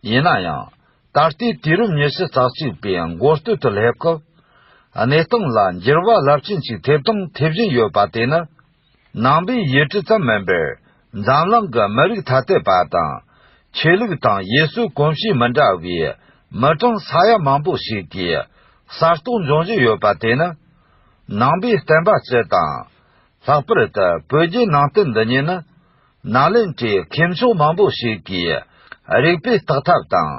ཡིན་ན་ཡང་། ད་ལྟའི་དུས་རབས་ཉི་ཤུ་རྩ་གཅིག་པའི་མགོ་སྟོད་དུ་སླེབས་སྐབས། གནས་སྟངས་ལ་འགྱུར་བ་རླབས་ཆེན་ཞིག་ཐེབས་དང་ཐེབས་བཞིན་ཡོད་པ་དེ་ནི། ནང་པའི་ཡུལ་གྲུ་ཙམ་མིན་པར། འཛམ་གླིང་གི་མི་རིགས་ཐ་དད་པ་དང་། ཆོས་ལུགས་དང་ཡུལ་སྲོལ་གོམས་གཤིས་མི་འདྲ་བའི་མི་གྲངས་ས་ཡ་མང་པོ་ཞིག་གིས་གསར་གཏོད་འབྱུང་བཞིན་ཡོད་པ་དེ་ནི། ནང་པའི་བསྟན་པ་སྤྱི་དང་། ལྷག་པར་དུ་བོད་བརྒྱུད་ནང་བསྟན་འདི་ཉིད་ནི། ནཱ་ལེནྡྲའི་མཁས་མཆོག་མང་པོ་ཞིག་གིས་རིག་པའི་བརྟག་ཐབས་དང་།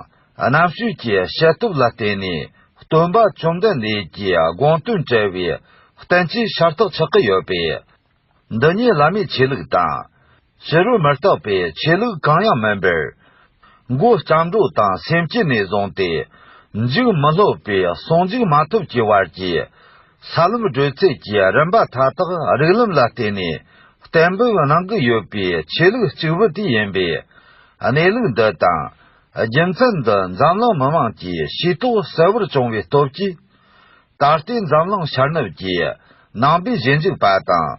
རྣམ་དཔྱོད་ཀྱི་དཔྱད་སྟོབས་ལ་བརྟེན་ནས། སྟོན་པ་བཅོམ་ལྡན་འདས་ཀྱི་དགོངས་དོན་བཀྲལ་བའི་བསྟན་བཅོས་ཤ་སྟག་ཆགས་ཀྱི་ཡོད་པས། འདི་ཉིད་བླ་མའི་ཆོས་ལུགས་དང་། ཕྱི་རོལ་མི་རྟག་པའི་ཆོས་ལུགས་གང་ཡང་མིན་པར། མགོ་སྐྱབས་འགྲོ་དང་སེམས་བསྐྱེད་ནས་བཟུང་སྟེ། འཇུག་མི་སློབ་པའི་ཟུང་འཇུག་མ་ཐོབ་ཀྱི་བར་གྱི། ས་ལམ་བགྲོད་ཚད་ཀྱི་རིམ་པ་མཐའ་དག་རིགས་ལམ་ལ་བརྟེན་ནས་གཏན་འབེབས་གནང་གི་ཡོད་པའི་ཆོས་ལུགས་གཅིག་པུ་དེ་ཡིན་པས། གནས་ལུགས་འདི་དང་། རྒྱུ་མཚན་འདི་འཛམ་གླིང་མི་མང་གིས་ཤེས་རྟོགས་གསལ་བོར་བྱུང་བའི་སྟོབས་ཀྱིས། ད་ལྟའི་འཛམ་གླིང་ཤར་ནུབ་ཀྱི་ནང་པའི་ཞིབ་འཇུག་པ་དང་།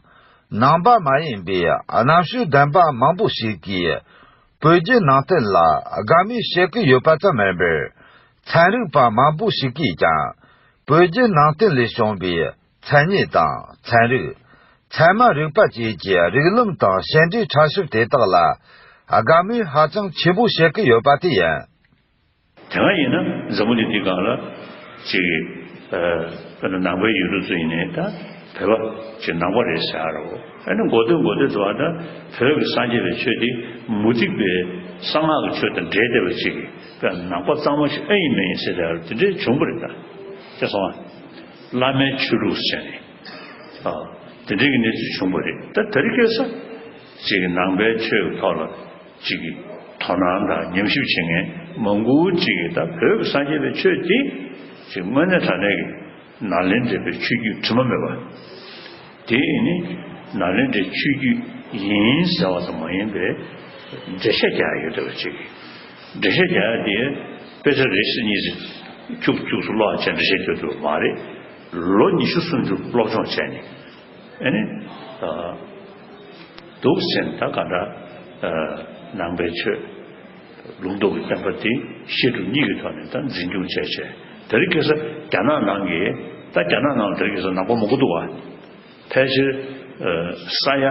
ནང་པ་མ་ཡིན་པའི་རྣམ་དཔྱོད་ལྡན་པ་མང་པོ་ཞིག་གིས། བོད་བརྒྱུད་ནང་བསྟན་ལ་དགའ་མོས་བྱེད་ཀྱི་ཡོད་པ་ཙམ་མིན་པར། ཚན་རིག་པ་མང་པོ་ཞིག་གིས་ཀྱང་། བོད་བརྒྱུད་ནང་བསྟན་ལས་བྱུང་བའི་མཚན་ཉིད་དང་ཚན་རིག་ཚད་མ་རིག་པ་བཅས་ཀྱི་རིགས་ལམ་དང་བྱེད་འབྲེལ་ཕྲ་ཞིབ་དེ་དག་ལ་དགའ་མོས་ཧ་ཅང་ཆེན་པོ་བྱེད་ཀྱི་ཡོད་པ་དེ་ཡིན། དེ་སྔ་ཡིན་ན་འཛམ་བུ་གླིང་འདིའི་སྒང་ལ་ཅིག་ཨ་དཔེར་ན་ནང་པའི་ཡུལ་གྲུ་ཚོ་ཡིན་ནའི་ད་བོད་པ་ཅིག་ནང་པ་རེད་ཟེར་ཡ་རེད། ཨ་ནི་འགོ་སྟོད་འགོ་སྟོད་དུ་བ་ད་བོད་ཀྱི་སངས་རྒྱས་པའི་ཆོས་འདི་མུ་སྟེགས་པའི་གསང་སྔགས་ཀྱི་ཆོས་དང་འབྲེལ་བསྡད་པ་ཅིག་གིས་དཔེར་ན་ནང་པ་གཙང་མ་ཞིག་ཨེ་ཡིན་མིན་ཡིན་ཟེར་ཡ་དེ་འདྲའི་བྱུང་བ་རེད། ད་དེ་སོང་ཨ་བླ་མའི་ཆོས་ལུགས་ཟེར་ནས་ཨ་དེ་འདྲའི་གི་གནས་ཚུལ་བྱུང་བ་རེད། ད་དེ་རིང་ཁ་སང་ཅིག་གིས་ནང་པའི་ཆོས་ཀྱི་ཐོག་ལ། ཅིག་གིས་དོ་སྣང་དང་ཉམས་ཞིབ་བྱེད་མཁན་མང་པོ་ཅིག་གིས་ད་བོད་ཀྱི་སངས་རྒྱས་པའི་ཆོས་འདི་ཅིག་དངོས་གནས་དྲང་གནས་ཀྱི་ནཱ་ལེནྡྲའི་ཆོས་བརྒྱུད་དྲི་མ་མེད་པ། དེ་ནི་ནཱ་ལེནྡྲའི་ཆོས་བརྒྱུད་ཡིན་ཟེར་བ་ཙམ་མ་ཡིན་པའི་འགྲེལ་བཤད་རྒྱག་ཡ་ཡོད་བསྡད་པ་ཅིག་འགྲེལ་བཤད་རྒྱག་ཡ་དེ་དཔེ་ཆ་རེ་ཞིག་གཉིས་ཤིག་ཁྱུག་ཁྱུག་ཙམ་ཀློག་བྱས་འགྲེལ་བཤད་རྒྱག་ཐུབ་པ་མ་རེད། ལོ་ཉི་ཤུ་སུམ་ཅུ་སློབ་སྦྱོང་བྱས་ནས། ཨ་ནི། ཨ། འདུག་ཟེར་ནས་ད་ག་འདྲ། ཨ། ནང་པའི་ཆོས། ལུང་རྟོགས་ཀྱི་བསྟན་པ་དེ་བཤད་སྒྲུབ་གཉིས་ཀྱི་ཐོག་ནས་ད་འཛིན་སྐྱོང་བྱས་བྱས། དེ་རིང་ཁ་སང་རྒྱ་ནག་ནང་གི་ད་རྒྱ་ནག་ནང་ལ་དེ་རིང་ཁ་སང་ནང་པ་མང་པོ་འདུག་བ། ཕལ་ཆེར། ཨ། ས་ཡ།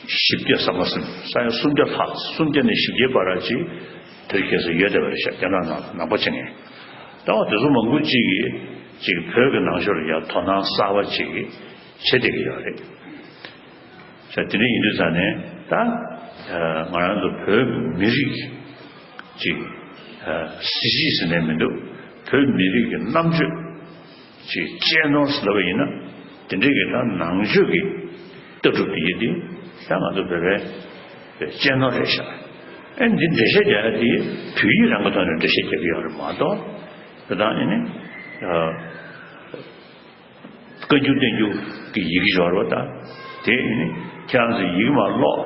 བཞི་བརྒྱ་ཟིན་པ་ཟིན། ས་ཡ་སུམ་བརྒྱ་ལྷག་སུམ་བརྒྱ་ནས་བཞི་བརྒྱའི་བར་ཅིག་དེར་ཁ་སང་ཡོད་བསྡད་པ་རེད་ཤག་རྒྱ་ནག་ནང་ལ་ནང་པ་བྱེད་མཁན། ད་བ་དེ་ཚོ་མང་པོ་ཅིག་གིས་ཅིག་བོད་ཀྱི་ནང་ཆོས་ལ་ཡང་དོ་སྣང་གསར་པ་ཅིག་བྱེད་བསྡད་ཀྱི་ཡོད་རེད། ས་དེ་འདྲ་ཡིན་དུས་ཙང་ནས་ད་ང་རང་ཚོ་བོད་མི་རིགས་ཅིག་གཟི་བརྗིད་ཟེར་ནས་མི་འདུག་བོད་མི་རིགས་ཀྱི་རྣམ་དཔྱོད། ཅིག་གཅེས་ནོར་ཟེར་ལབ་པ་ཡིན་ན། དེ་འདྲའི་གི་ད་ནང་ཆོས་ཀྱི་ལྟ་གྲུབ་དེ་ཡིན་ཏེ། ད་ང་ཚོ་བོད་པའི་གཅེས་ནོར་རེད་ཤག་ཨེ་འདི་འགྲེལ་བཤད་རྒྱག་ཡ་དེ་བོད་ཡིག་རང་གི་ཐོག་ནས་འགྲེལ་བཤད་རྒྱག་གི་ཡོད་རེད་མ་གཏོགས། དེ་དང་ཨེ་ནི། བཀའ་འགྱུར་བསྟན་འགྱུར་ ཡི་གེ་ཡོད་རེད་པ། ད་དེ་ནི་ཁྱེད་རང་ཚོས་ཡི་གེ་མར་ཀློག་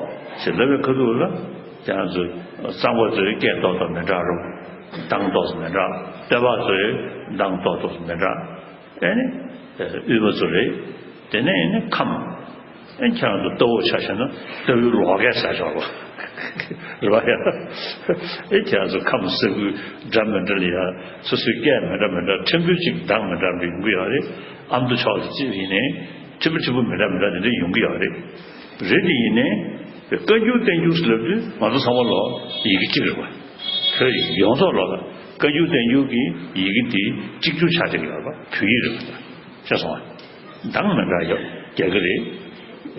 ཅེས་ལབ་པའི་ཁ་ཐུག་ལ། ཁྱེད་རང་ཚོ་གཙང་པ་ཚོས་སྐད་ཏོག་ཏོག་མི་འདྲ་རུང་། གདངས་ཏོག་ཙམ་མི་འདྲ། སྟོད་པ་ཚོས་གདངས་ཏོག་ཏོག་ཙམ་མི་འདྲ། ཨེ་ནི་དབུས་པ་ཚོ་རེད། དེ་ནས་ཨེ་ནི་ཁམས། ཨེ་ཁྱེད་རང་ཚོ་ལྟ་བུ་ཆ་བཞག་ན་ལྟ་བུའི་ལོག་སྐད་ཟེར་ཆོག་རེད་པ། ཡ། ཨེ་ཁྱེད་རང་ཚོ་ཁམས་ས་ཁུལ་འདྲ་མི་འདྲ་ལ་ཡ། སོ་སོའི་སྐད་མི་འདྲ་མི་འདྲ། ཕྲན་བུ་གཅིག་གདངས་མི་འདྲ་མི་འདྲ་ཡོང་གི་ཡོད་རེད། ཨ་མདོ་ཕྱོགས་ལ་གཅིག་ཡིན་ནའི་ཕྲན་བུ་ཕྲན་བུ་མི་འདྲ་མི་འདྲ་དེ་འདྲ་ཡོང་གི་ཡོད་རེད། རེད་དེ་ཡིན་ནའི་བཀའ་འགྱུར་བསྟན་འགྱུར་ཟེར་ལབ་དུས་ང་ཚོ་ཚང་མ་ལོ་ཡི་གེ་གཅིག་རེད་པ། བོད་ཡོངས་རྫོགས་ལོ་ལ་བཀའ་འགྱུར་བསྟན་འགྱུར་གྱི་ཡི་གེ་དེ་གཅིག་གྱུར་ཆགས་བསྡད་ཀྱི་ཡོད་རེད་པ། བོད་ཡིག་རེད་པ། ཤེས་སོང་ང་། གདངས་མི་འདྲ་ཡོད་རྒྱག་གི་རེད།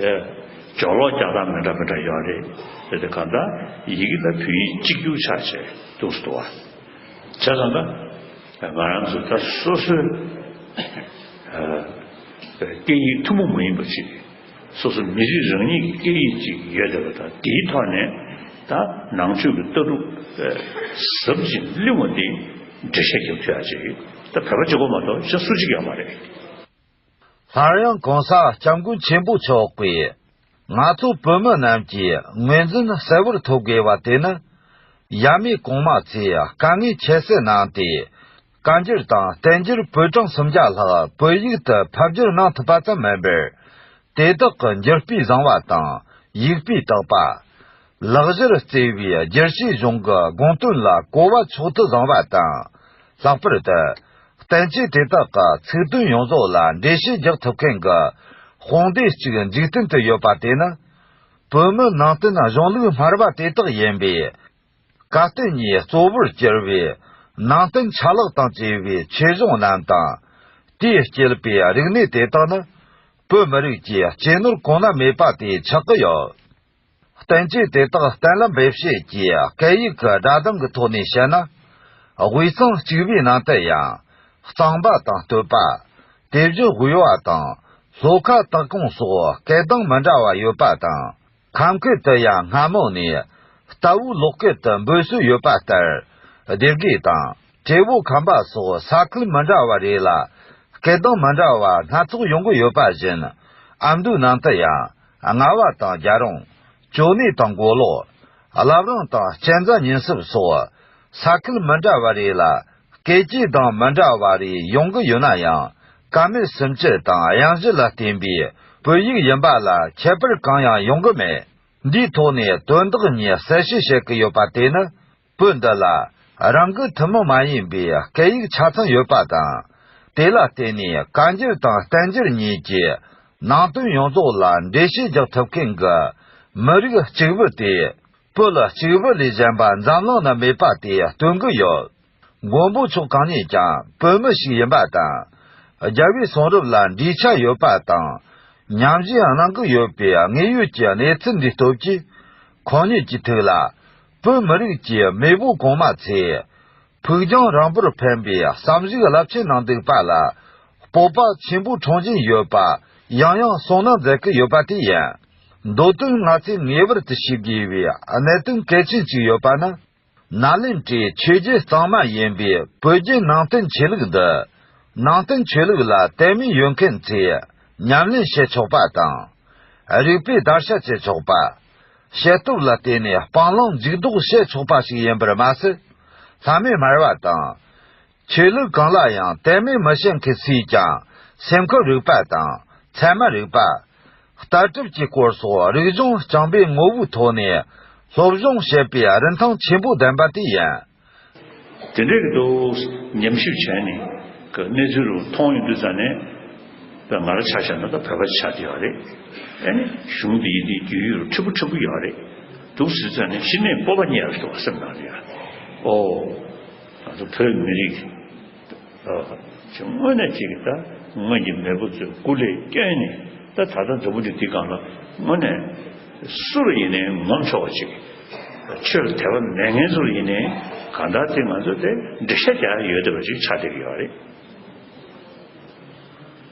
ཨེ། སྦྱོར་ཀློག་རྒྱག་སྟངས་མི་འདྲ་མི་འདྲ་ཡོད་རེད། དེ་དེ་གང་ལྟར་ཡི་གེ་ལ་བོད་ཡིག་གཅིག་གྱུར་ཆགས་བྱས་འདུག་སེ་འདུག་པ། བྱས་ཙང་ད་ང་རང་ཚོ་ད་སོ་སོའི་ཨ་སྐད་ཡིག་ཐུན་མོང་མ་ཡིན་པ་ཅིག། སོ་སོ་མི་རིགས་རང་ཉིད་ཀྱི་སྐད་ཡིག་ཅིག་ཡོད་བསྡད་པ་དང་། དེའི་ཐོག་ནས་ད་ནང་ཆོས་ཀྱི་ལྟ་གྲུབ་ཟབ་ཅིང་བླུན་པ་འདི་འགྲེལ་བཤད་རྒྱག་ཐུབ་ཡ་ཅིག་ད་བོད་པ་གཅིག་པོ་མ་གཏོགས་གཞན་སུ་གཅིག་ཡོད་མ་རེད། སླར་ཡང་གོང་ས་སྐྱབས་མགོན་ཆེན་པོ་མཆོག་གིས་ང་ཚོ་བོད་མི་རྣམས་ཀྱི་ངོས་འཛིན་གསལ་བོར་ཐོབ་དགོས་པ་དེ་ནི། ཡབ་མེས་གོང་མ་ཚོས་དཀའ་ངལ་ཁྱད་བསད་གནང་སྟེ། བཀའ་འགྱུར་དང་བསྟན་འགྱུར་པོད་གྲངས་སུམ་བརྒྱ་ལྷག་བོད་ཡིག་ཏུ་ཕབ་བསྒྱུར་གནང་ཐུབ་པ་ཙམ་མིན་པར། དེ་དག་གི་འགྱུར་སྤུས་བཟང་བ་དང་། ཡིག་སྤུས་དག་པ། ལག་བཞར་བརྩེ་བའི་བསྒྱུར་བྱའི་གཞུང་གི་དགོངས་དོན་ལ་གོ་བ་ཕྱོགས་བསྡུས་བཟང་བ་དང་། ལྷག་པར་དུ། བསྟན་བཅོས་དེ་དག་གི་ཚིག་དོན་ཡོངས་རྫོགས་ལ་འགྲེལ་བཤད་རྒྱག་ཐུབ་མཁན་གྱི་དཔུང་སྡེ་གཅིག་འཇིག་རྟེན་དུ་ཡོད་པ་དེ་ནི། བོད་མི་ནང་བསྟན་གཞུང་ལུགས་སྨྲ་བ་དེ་དག་ཡིན་པས། བཀའ་བསྟན་གཉིས་གཙོ་བོར་གྱུར་པའི་ནང་བསྟན་ཆ་ལག་དང་བཅས་པའི་ཆོས་གཞུང་རྣམས་དང་། དེས་སྐྱེད་པའི་རིག་གནས་དེ་དག་ནི། བོད་མི་རིགས་ཀྱི་གཅེས་ནོར་གོང་ན་མེད་པ་དེ་ཆགས་ཀྱི་ཡོད། བསྟན་བཅོས་དེ་དག་གཏན་ལ་འབེབས་བྱེད་ཀྱི་སྐད་ཡིག་གི་སྒྲ་གདངས་ཀྱི་ཐོག་ནས་བཤད་ན། དབུས་གཙང་གཅིག་པུའི་ནང་དུ་ཡང་། གཙང་པ་དང་སྟོད་པ། དེ་བཞིན་དབུས་པ་དང་། ལྷོ་ཁ་སྟག་གོང་སོགས་སྐད་གདངས་མི་འདྲ་བ་ཡོད་པ་དང་། ཁམས་ཁུལ་དུ་ཡང་སྔ་མོ་ནས་རྟ་བོའི་ལོག་སྐད་དུ་འབོད་སྲོལ་ཡོད་པ་ལྟར། སྡེ་དགེ་དང་། ཏྲེ་བོ་ཁམས་པ་སོགས་ས་ཁུལ་མི་འདྲ་བ་རེ་ལ་སྐད་གདངས་མི་འདྲ་བ་སྣ་ཚོགས་ཡོང་གི་ཡོད་པ་བཞིན། ཨ་མདོའི་ནང་དུ་ཡང་རྔ་བ་དང་རྒྱལ་རོང་། ཅོ་ནེ་དང་མགོ་ལོག། བླ་བྲང་དང་གཅན་ཚ་ཉིན་སྲིབ་སོགས་ས་ཁུལ་མི་འདྲ་བ་རེ་ལ་སྐད་ཀྱི་གདངས་མི་འདྲ་བ་རེ་ཡོང་གི་ཡོད་ན་ཡང་། བཀའ་མོལ་སུམ་ཅུ་དང་དབྱངས་བཞི་ལ་བརྟེན་པའི་བོད་ཡིག་ཡིན་པ་ལ་ཁྱད་པར་གང་ཡང་ཡོང་གི་མེད། འདིའི་ཐོག་ནས་དོན་དག་གཉིས་གསལ་བཤད་བྱེད་ཀྱི་ཡོད་པ་དེ་ནི། བོད་འདི་ལ་རང་གི་ཐུན་མོང་མ་ཡིན་པའི་སྐད་ཡིག་ཆ་ཚང་ཡོད་པ་དང་། དེ་ལ་བརྟེན་ནས་བཀའ་འགྱུར་དང་བསྟན་འགྱུར་གཉིས་ཀྱི་ནང་དོན་ཡོངས་རྫོགས་ལ་འགྲེལ་བཤད་རྒྱག་ཐུབ་མཁན་གྱི་མི་རིགས་གཅིག་པུ་དེ། བོད་གཅིག་པུ་ལས་གཞན་པ་འཛམ་གླིང་ན་མེད་པ་དེ་སྟོན་གྱི་ཡོད། མགོན་པོ་མཆོག་གང་ཉིད་ཀྱང་བོད་མི་ཞིག་ཡིན་པ་དང་། རྒྱལ་བའི་གསུང་རབ་ལ་འགྲེལ་ཆ་ཡོད་པ་དང་། ཉམས་ཞིབ་གནང་གི་ཡོད་པའི་དངོས་ཡོད་ཀྱི་གནས་ཚུལ་འདིའི་སྟོབས་ཀྱིས། ཁོང་ཉིད་ཀྱི་ཐུགས་ལ། བོད་མི་རིགས་ཀྱི་མེས་པོ་གོང་མ་ཚོས། ཕུགས་རྒྱང་རིང་པོར་ཕན་པའི་བསམ་གཞིག་རླབས་ཆེན་གནང་འདུག་པ་ལ། སྤོབས་པ་ཆེན་པོ་འཁྲུངས་བཞིན་ཡོད་པ་ཡང་ཡང་གསུང་གནང་མཛད་ཀྱི་ཡོད་པ་དེ་ཡིན། མདོ་དོན་ང་ཚོས་ངེས་པར་དུ་ཤེས་དགོས་པའི་གནད་དོན་གལ་ཆེན་ཞིག་ཡོད་པ་ནི། ནཱ་ལེནྡྲའི་ཆོས་བརྒྱུད་གཙང་མ་ཡིན་པའི་བོད་བརྒྱུད་ནང་བསྟན་ཆོས་ལུགས་འདི། ནང་བསྟན་ཆོས་ལུགས་ལ་དད་མོས་ཡོད་མཁན་ཚོས་ཉམས་ལེན་བྱེད་ཆོག་པ་དང་། རིག་པས་བརྡར་ཤ་བྱེད་ཆོག་པ། བྱེད་སྟོབས་ལ་བརྟེན་ནས་སྤང་བླང་འཇུག་ལྡོག་བྱེད་ཆོག་པ་ཞིག་ཡིན་པར་མ་ཟད། ལྷ་མོས་སྨྲ་བ་དང་། ཆོས་ལུགས་གང་ལ་ཡང་དད་མོས་མི་བྱེད་མཁན་སུས་ཀྱང་སེམས་ཁམས་རིག་པ་དང་ཚད་མ་རིག་པ། ལྟ་གྲུབ་ཀྱི་སྐོར་སོགས་རིག་གཞུང་རྐྱང་པའི་ངོ་བོའི་ཐོག་ནས་སློབ་སྦྱོང་བྱེད་པའི་རིན་ཐང་ཆེན་པོ་ལྡན་པ་དེ་ཡིན། དེ་འདྲའི་གི་འདུག་ཉམས་ཞིབ་བྱས་ནས་གི་གནས་ཚུལ་རུ་མཐོང་ཡོང་དུས་ཙང་ནས། ང་རང་ཆ་བཞག་ན་ད་བོད་པ་ཆགས་ཀྱི་ཡོད་རེད། ཨ་ནི་གཞུང་འདི་ཡི་འདི་རྒྱུས་ཡོད་རུ་ཕྲུ་གུ་ཕྲུ་གུ་ཡོད་རེད། འདུག་ཟེར་ཙང་ནས་གཞི་ནས་སྤོབས་པ་རྙེད་ཡག་འདུག་སེམས་ནང་ལ་ཡ། ཨོ། ང་ཚོ་བོད་མི་རིགས། ཨོ། ཅིག་དངོས་གནས་ཅིག་གི་ད་སྔོན་གྱི་མེས་པོ་ཚོས་སྐུ་ལས་བསྐྱོན་ནས་ད་ད་ལྟ་འཛམ་བུ་གླིང་འདི་སྒང་ལ་དངོས་གནས་སུ་ལ་ཡིན་ནའི་ངོམ་ཆོག་པ་ཅིག། ཆོས་ལ་དད་པ་མེད་མཁན་ཚོ་ལ་ཡིན་ནའི་གང་ལྟར་དེ་ང་ཚོ་དེ་འགྲེལ་བཤད་རྒྱག་ཡ་ཡོད་བསྡད་པ་ཅིག་ཆགས་བསྡད་ཀྱི་ཡོད་རེད།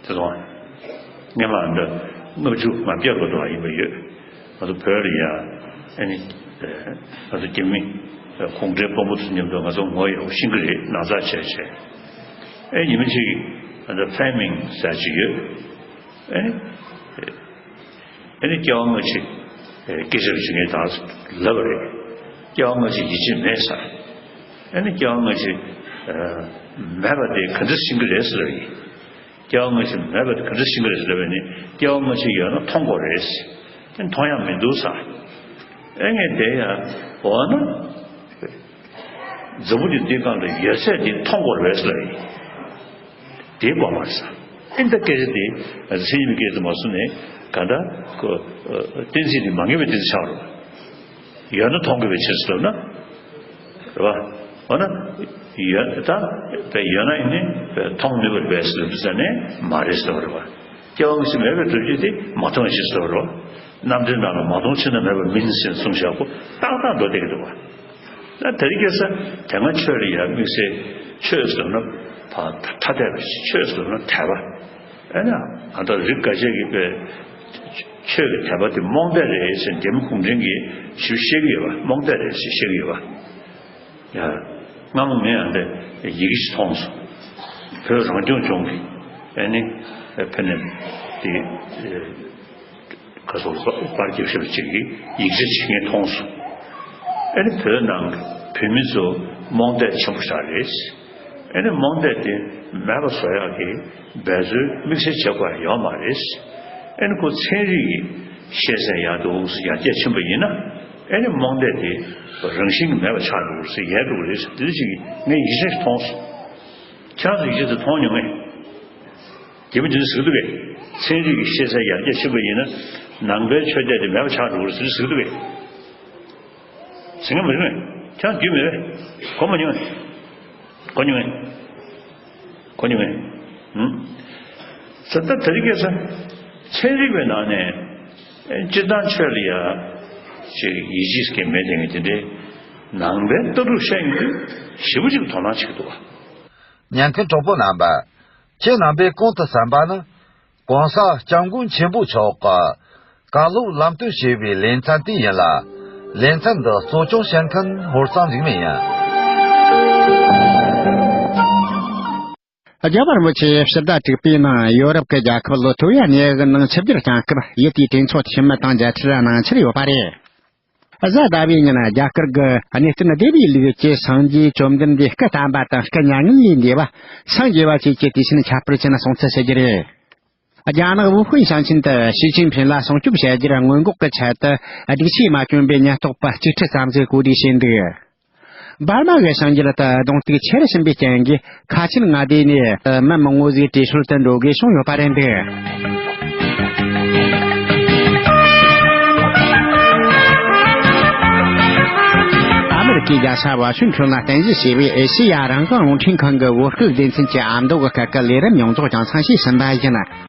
དེ་སོང་། སྔོན་མ་འདི་ལྔ་བཅུ་ང་བརྒྱད་ལོ་དུ་ཡིན་པ་ཡོད། ང་ཚོ་བོད་ལ་ཡ། ཨ་ནི། ང་ཚོ་རྒྱ་མི་གུང་ཁྲན་དཔོན་པོ་ཚོ་མཉམ་དུ་ང་ཚོ་ངོ་ཡག་པོ་ཤེས་ཀྱི་རེད། ན་ཚ་བྱས་བྱས། ཨེ་ཉི་མ་གཅིག་ང་ཚོ་ཕེ་མིང་ཟེར་ཅིག་ཡོད། ཨེ་ནི། ཨ་ནི་སྐྱེ་བ་སྔ་ཕྱི་སྐད་ཆ་བྱེད་མཁན་དག་ལབ་པ་རེད། སྐྱེ་བ་སྔ་ཕྱི་ཡིད་ཆེས་མེད་ཟེར། ཨ་ནི་སྐྱེ་བ་སྔ་ཕྱི་མེད་པ་དེ་ག་འདྲ་ཤེས་ཀྱི་རེད་ཟེར་ལབ་ཡིན། སྐྱེ་བ་སྔ་ཕྱི་མེད་པ་དེ་ག་འདྲ་ཤེས་ཀྱི་རེད་ཟེར་ལབ་པ་ནི། སྐྱེ་བ་སྔ་ཕྱི་ཡོད་ན་མཐོང་དགོས་རེད། དེ་མཐོང་ཡག་མི་འདུག་ཟེར། ཨེ་ངས་དེ་ཡང་འོ་ན། འཛམ་བུ་གླིང་འདིའི་སྒང་ལ་ཡོད་ཚད་དེ་མཐོང་དགོས་རེད་ཟེར་ལབ་ཡིན། དེ་དགོས་མ་རེད་ཟེར། ཨེ་ད་སྐད་ཆ་དེ་མཚན་ཉིད་ཀྱི་སྐད་དུ་མ་སོང་ནས་ག་འདྲ་ཁོ། གཏན་ཚིགས་དེ་མ་ངེས་པའི་གཏན་ཚིགས་ཆགས་རོགས། ཡོད་ན་མཐོང་དགོས་པའི་ཕྱིར་ཟེར་ལབ་ན། རེད་བ། འོ་ན། ཡོད་ད། དཔེ་ཡོད་ན་ཡིན་ནི་དཔེ་མཐོང་ནུས་པ་རེད་པས་ཟེར་ལབ་ཟེར་ནས་མ་རེད་ཟེར་བ་རེད་བ། སྐྱེ་བ་སྔ་ཕྱི་མེད་པའི་སྒྲུབ་བྱེད་དེ་མ་མཐོང་ཕྱིར་ཟེར་བ་རེད་བ། རྣམ་འགྲེལ་ནང་ལ་མ་མཐོང་ཕྱིར་ན་མེད་པ་མིན་ཟེར་གསུངས་བཞག་གོ། ཏག་ཏག་འགྲོ་བསྡད་ཀྱི་འདུག་བ། ད་དེ་རིང་ཁ་སང་དེ་སྔ་ཆོས་ལ་ཡང་དམིགས་བསལ་ཆོས་ཟེར་ན་ཕ་ཐ་དད་པ་ཞིག་ཆོས་ཟེར་ན་དད་པ། ཨེ་ན་ང་ད་རིགས་འགའ་ཤས་ཀྱིས་པའི་ཆོས་ཀྱི་དད་པ་དེ་རྨོངས་དད་རེད་ཟེར་འདེམས་གུང་ཁྲན་གྱིས་ཞིབ་བཤད་ཀྱི་ཡོད་པ། རྨོངས་དད་རེད་ཟེར་བཤད་ཀྱི་ཡོད་པ། ཡ། སྔ་མོ་ངས་ཡང་དེ་ཡི་གེ་ཞིག་མཐོང་སོང་། བོད་རང་སྐྱོང་ལྗོངས་ཀྱི་ཨེ་ནི་ཕ་ནས་དེ། ཁ་སོགས་པར་རྒྱབ་ཤོག་ཅིག་གིས་ཡིག་ཆ་ཅིག་ངས་མཐོང་སོང་། ཨ་ནི་བོད་ནང་གི་བོད་མི་ཚོ་རྨོངས་དད་ཆེན་པོ་ཞིག་རེད། ཨ་ནི་རྨོངས་དད་དེ་མེད་པ་བཟོ་ཡག་གི་འབད་རྩོལ་དམིགས་བསལ་བྱེད་དགོས་ཡ་ཡོད་མ་རེད། ཨ་ནི་ཁོ་ཚན་རིག་གི་ཤེས་ཚད་ཡར་འདུག་ཡར་རྒྱས་ཕྱིན་པ་ཡིན་ན། ཨ་ནི་རྨོངས་དད་དེ་རང་བཞིན་གྱིས་མེད་པ་ཆགས་འགྲོ་གི་རེད་ཟེར་ཡས་འགྲོ་གི་རེད་ཟེར་དེ་འདྲ་ཅིག་ངས་ཡིག་ཆ་ཞིག་མཐོང་སོང་། ཁྱེད་རང་ཚོ་ཡིག་ཆ་དེ་མཐོང་མྱོང་ངས། རྒྱལ་པོ་འདི་ཟེར་གི་འདུག་གས། ཚན་རིག་གི་ཤེས་ཚད་ཡར་རྒྱས་ཕྱིན་པ་ཡིན་ན། ནང་པའི་ཆོས་དད་དེ་མེད་པ་ཆགས་འགྲོ་གི་རེད་ཟེར་གི་འདུག་གས། ཟེར་གི་མ་རེད་པས། ཁྱེད་རང་རྒྱུས་མེད་པས། གོ་མ་མྱོང་ངས། གོ་མྱོང་ངས། གོ་མྱོང་ངས། ཧུམ། ཟེར་ད་དེ་རིང་ཁ་སང་ཚན་རིག་པའི་ནང་ནས་སྤྱིར་བཏང་ཆོས་ལ་ཡ་ཅིག་ཡིད་ཆེས་སྐྱེ་མེད་དེ་ངས་དེ་འདྲའི་ནང་པའི་ལྟ་གྲུབ་བཤད་ཡོང་དུས་ཞེ་པོ་ཅིག་དོ་སྣང་བྱེད་ཀྱི་འདུག་བ། ཉན་མཁན་གྲོགས་པོ་རྣམ་པ། ཁྱེད་རྣམ་པས་གོང་དུ་གསན་པ་ནི། ༸གོང་ས་༸སྐྱབས་མགོན་ཆེན་པོ་མཆོག་གིས་བཀའ་སློབ་ལམ་སྟོན་ཞེས་པའི་ལེ་ཚན་དེ་ཡིན་ལ། ལེ་ཚན་འདི་གཙོ་སྐྱོང་བྱེད་མཁན་ཧོར་གཙང་འཇིགས་མེད་ཡིན། རྒྱལ་བ་རིན་པོ་ཆེས་ཕྱི་ཟླ་དྲུག་པའི་ནང་ཡོ་རོབ་ཀྱི་རྒྱལ་ཁབ་ལི་ཐུ་ཝེ་ནི་ཡའི་ནང་ཆིབས་བསྒྱུར་བསྐྱངས་སྐབས། ཡུལ་དེའི་གྲོས་ཚོགས་འཐུས་མི་དང་མཇལ་འཕྲད་གནང་འཆར་ཡོད་པ་རེད། གཟའ་ཟླ་བའི་ཉིན་རྒྱ་གར་གྱི་གནས་བརྟན་སྡེ་བའི་ལུགས་ཀྱི་སངས་རྒྱས་བཅོམ་ལྡན་འདས་སྐུ་བལྟམས་པ་དང་སྐུ་མྱ་ངན་ལས་འདས་པ་སངས་རྒྱས་པ་བཅས་ཀྱི་དུས་ཆེན་ཁྱད་པར་ཅན་སྲུང་བརྩི་ཞུ་རྒྱུ་རེད། རྒྱ་ནག་ཝུ་ཧུན་ཞིང་ཆེན་དུ་ཞི་ཅིན་ཕིན་ལ་སྲུང་སྐྱོབ་བྱ་རྒྱུར་སྔོན་འགོག་གི་ཆེད་དུ་སྒྲིག་ཆས་མ་གྱོན་པའི་ཉེན་རྟོག་པ་གཅིག་ཁྲི་ཙམ་ཞིག་གོ་སྒྲིག་བྱས་འདུག་འབར་མ་གི་ཞིང་ཆེན་དུ་གདོང་ཐིག་ཆེ་རུ་ཕྱིན་པའི་རྐྱེན་གྱིས། ཁ་ཆེ་མངའ་སྡེ་ནས་མི་མང་བོ་ཟིག་བྲོས་བྱོལ་དུ་འགྲོ་དགོས་བྱུང་ཡོད་པ་རེད་འདུག་ཨ་མེ་རི་ཁའི་རྒྱལ་ས་ཝ་ཤིང་ཊོན་ལ་རྟེན་གཞི་བྱས་པའི་ཨེ་ཤེ་ཡ་རང་དབང་རླུང་འཕྲིན་ཁང་གི་བོད་སྐད་སྡེ་ཚན་གྱི་ཨ་མདོ་གི་སྐད་ཀྱི་ལས་རིམ་ཡོངས་རྫོགས་རྒྱང་སྲིང་ཞུས་ཟིན་པ་ཡིན།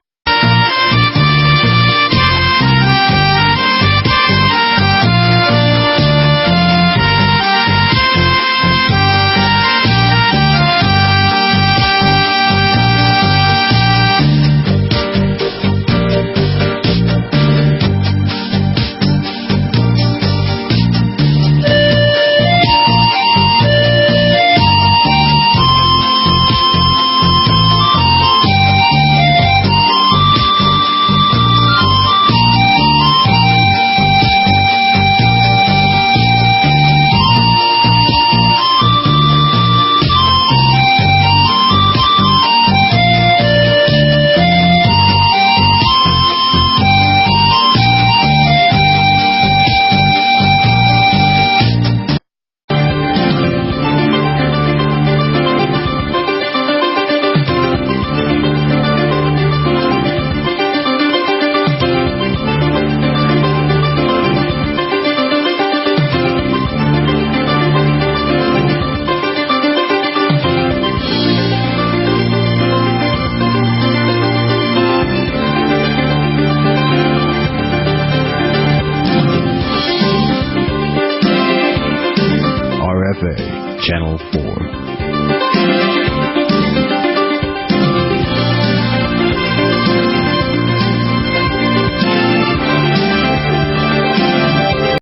R F A, Channel four.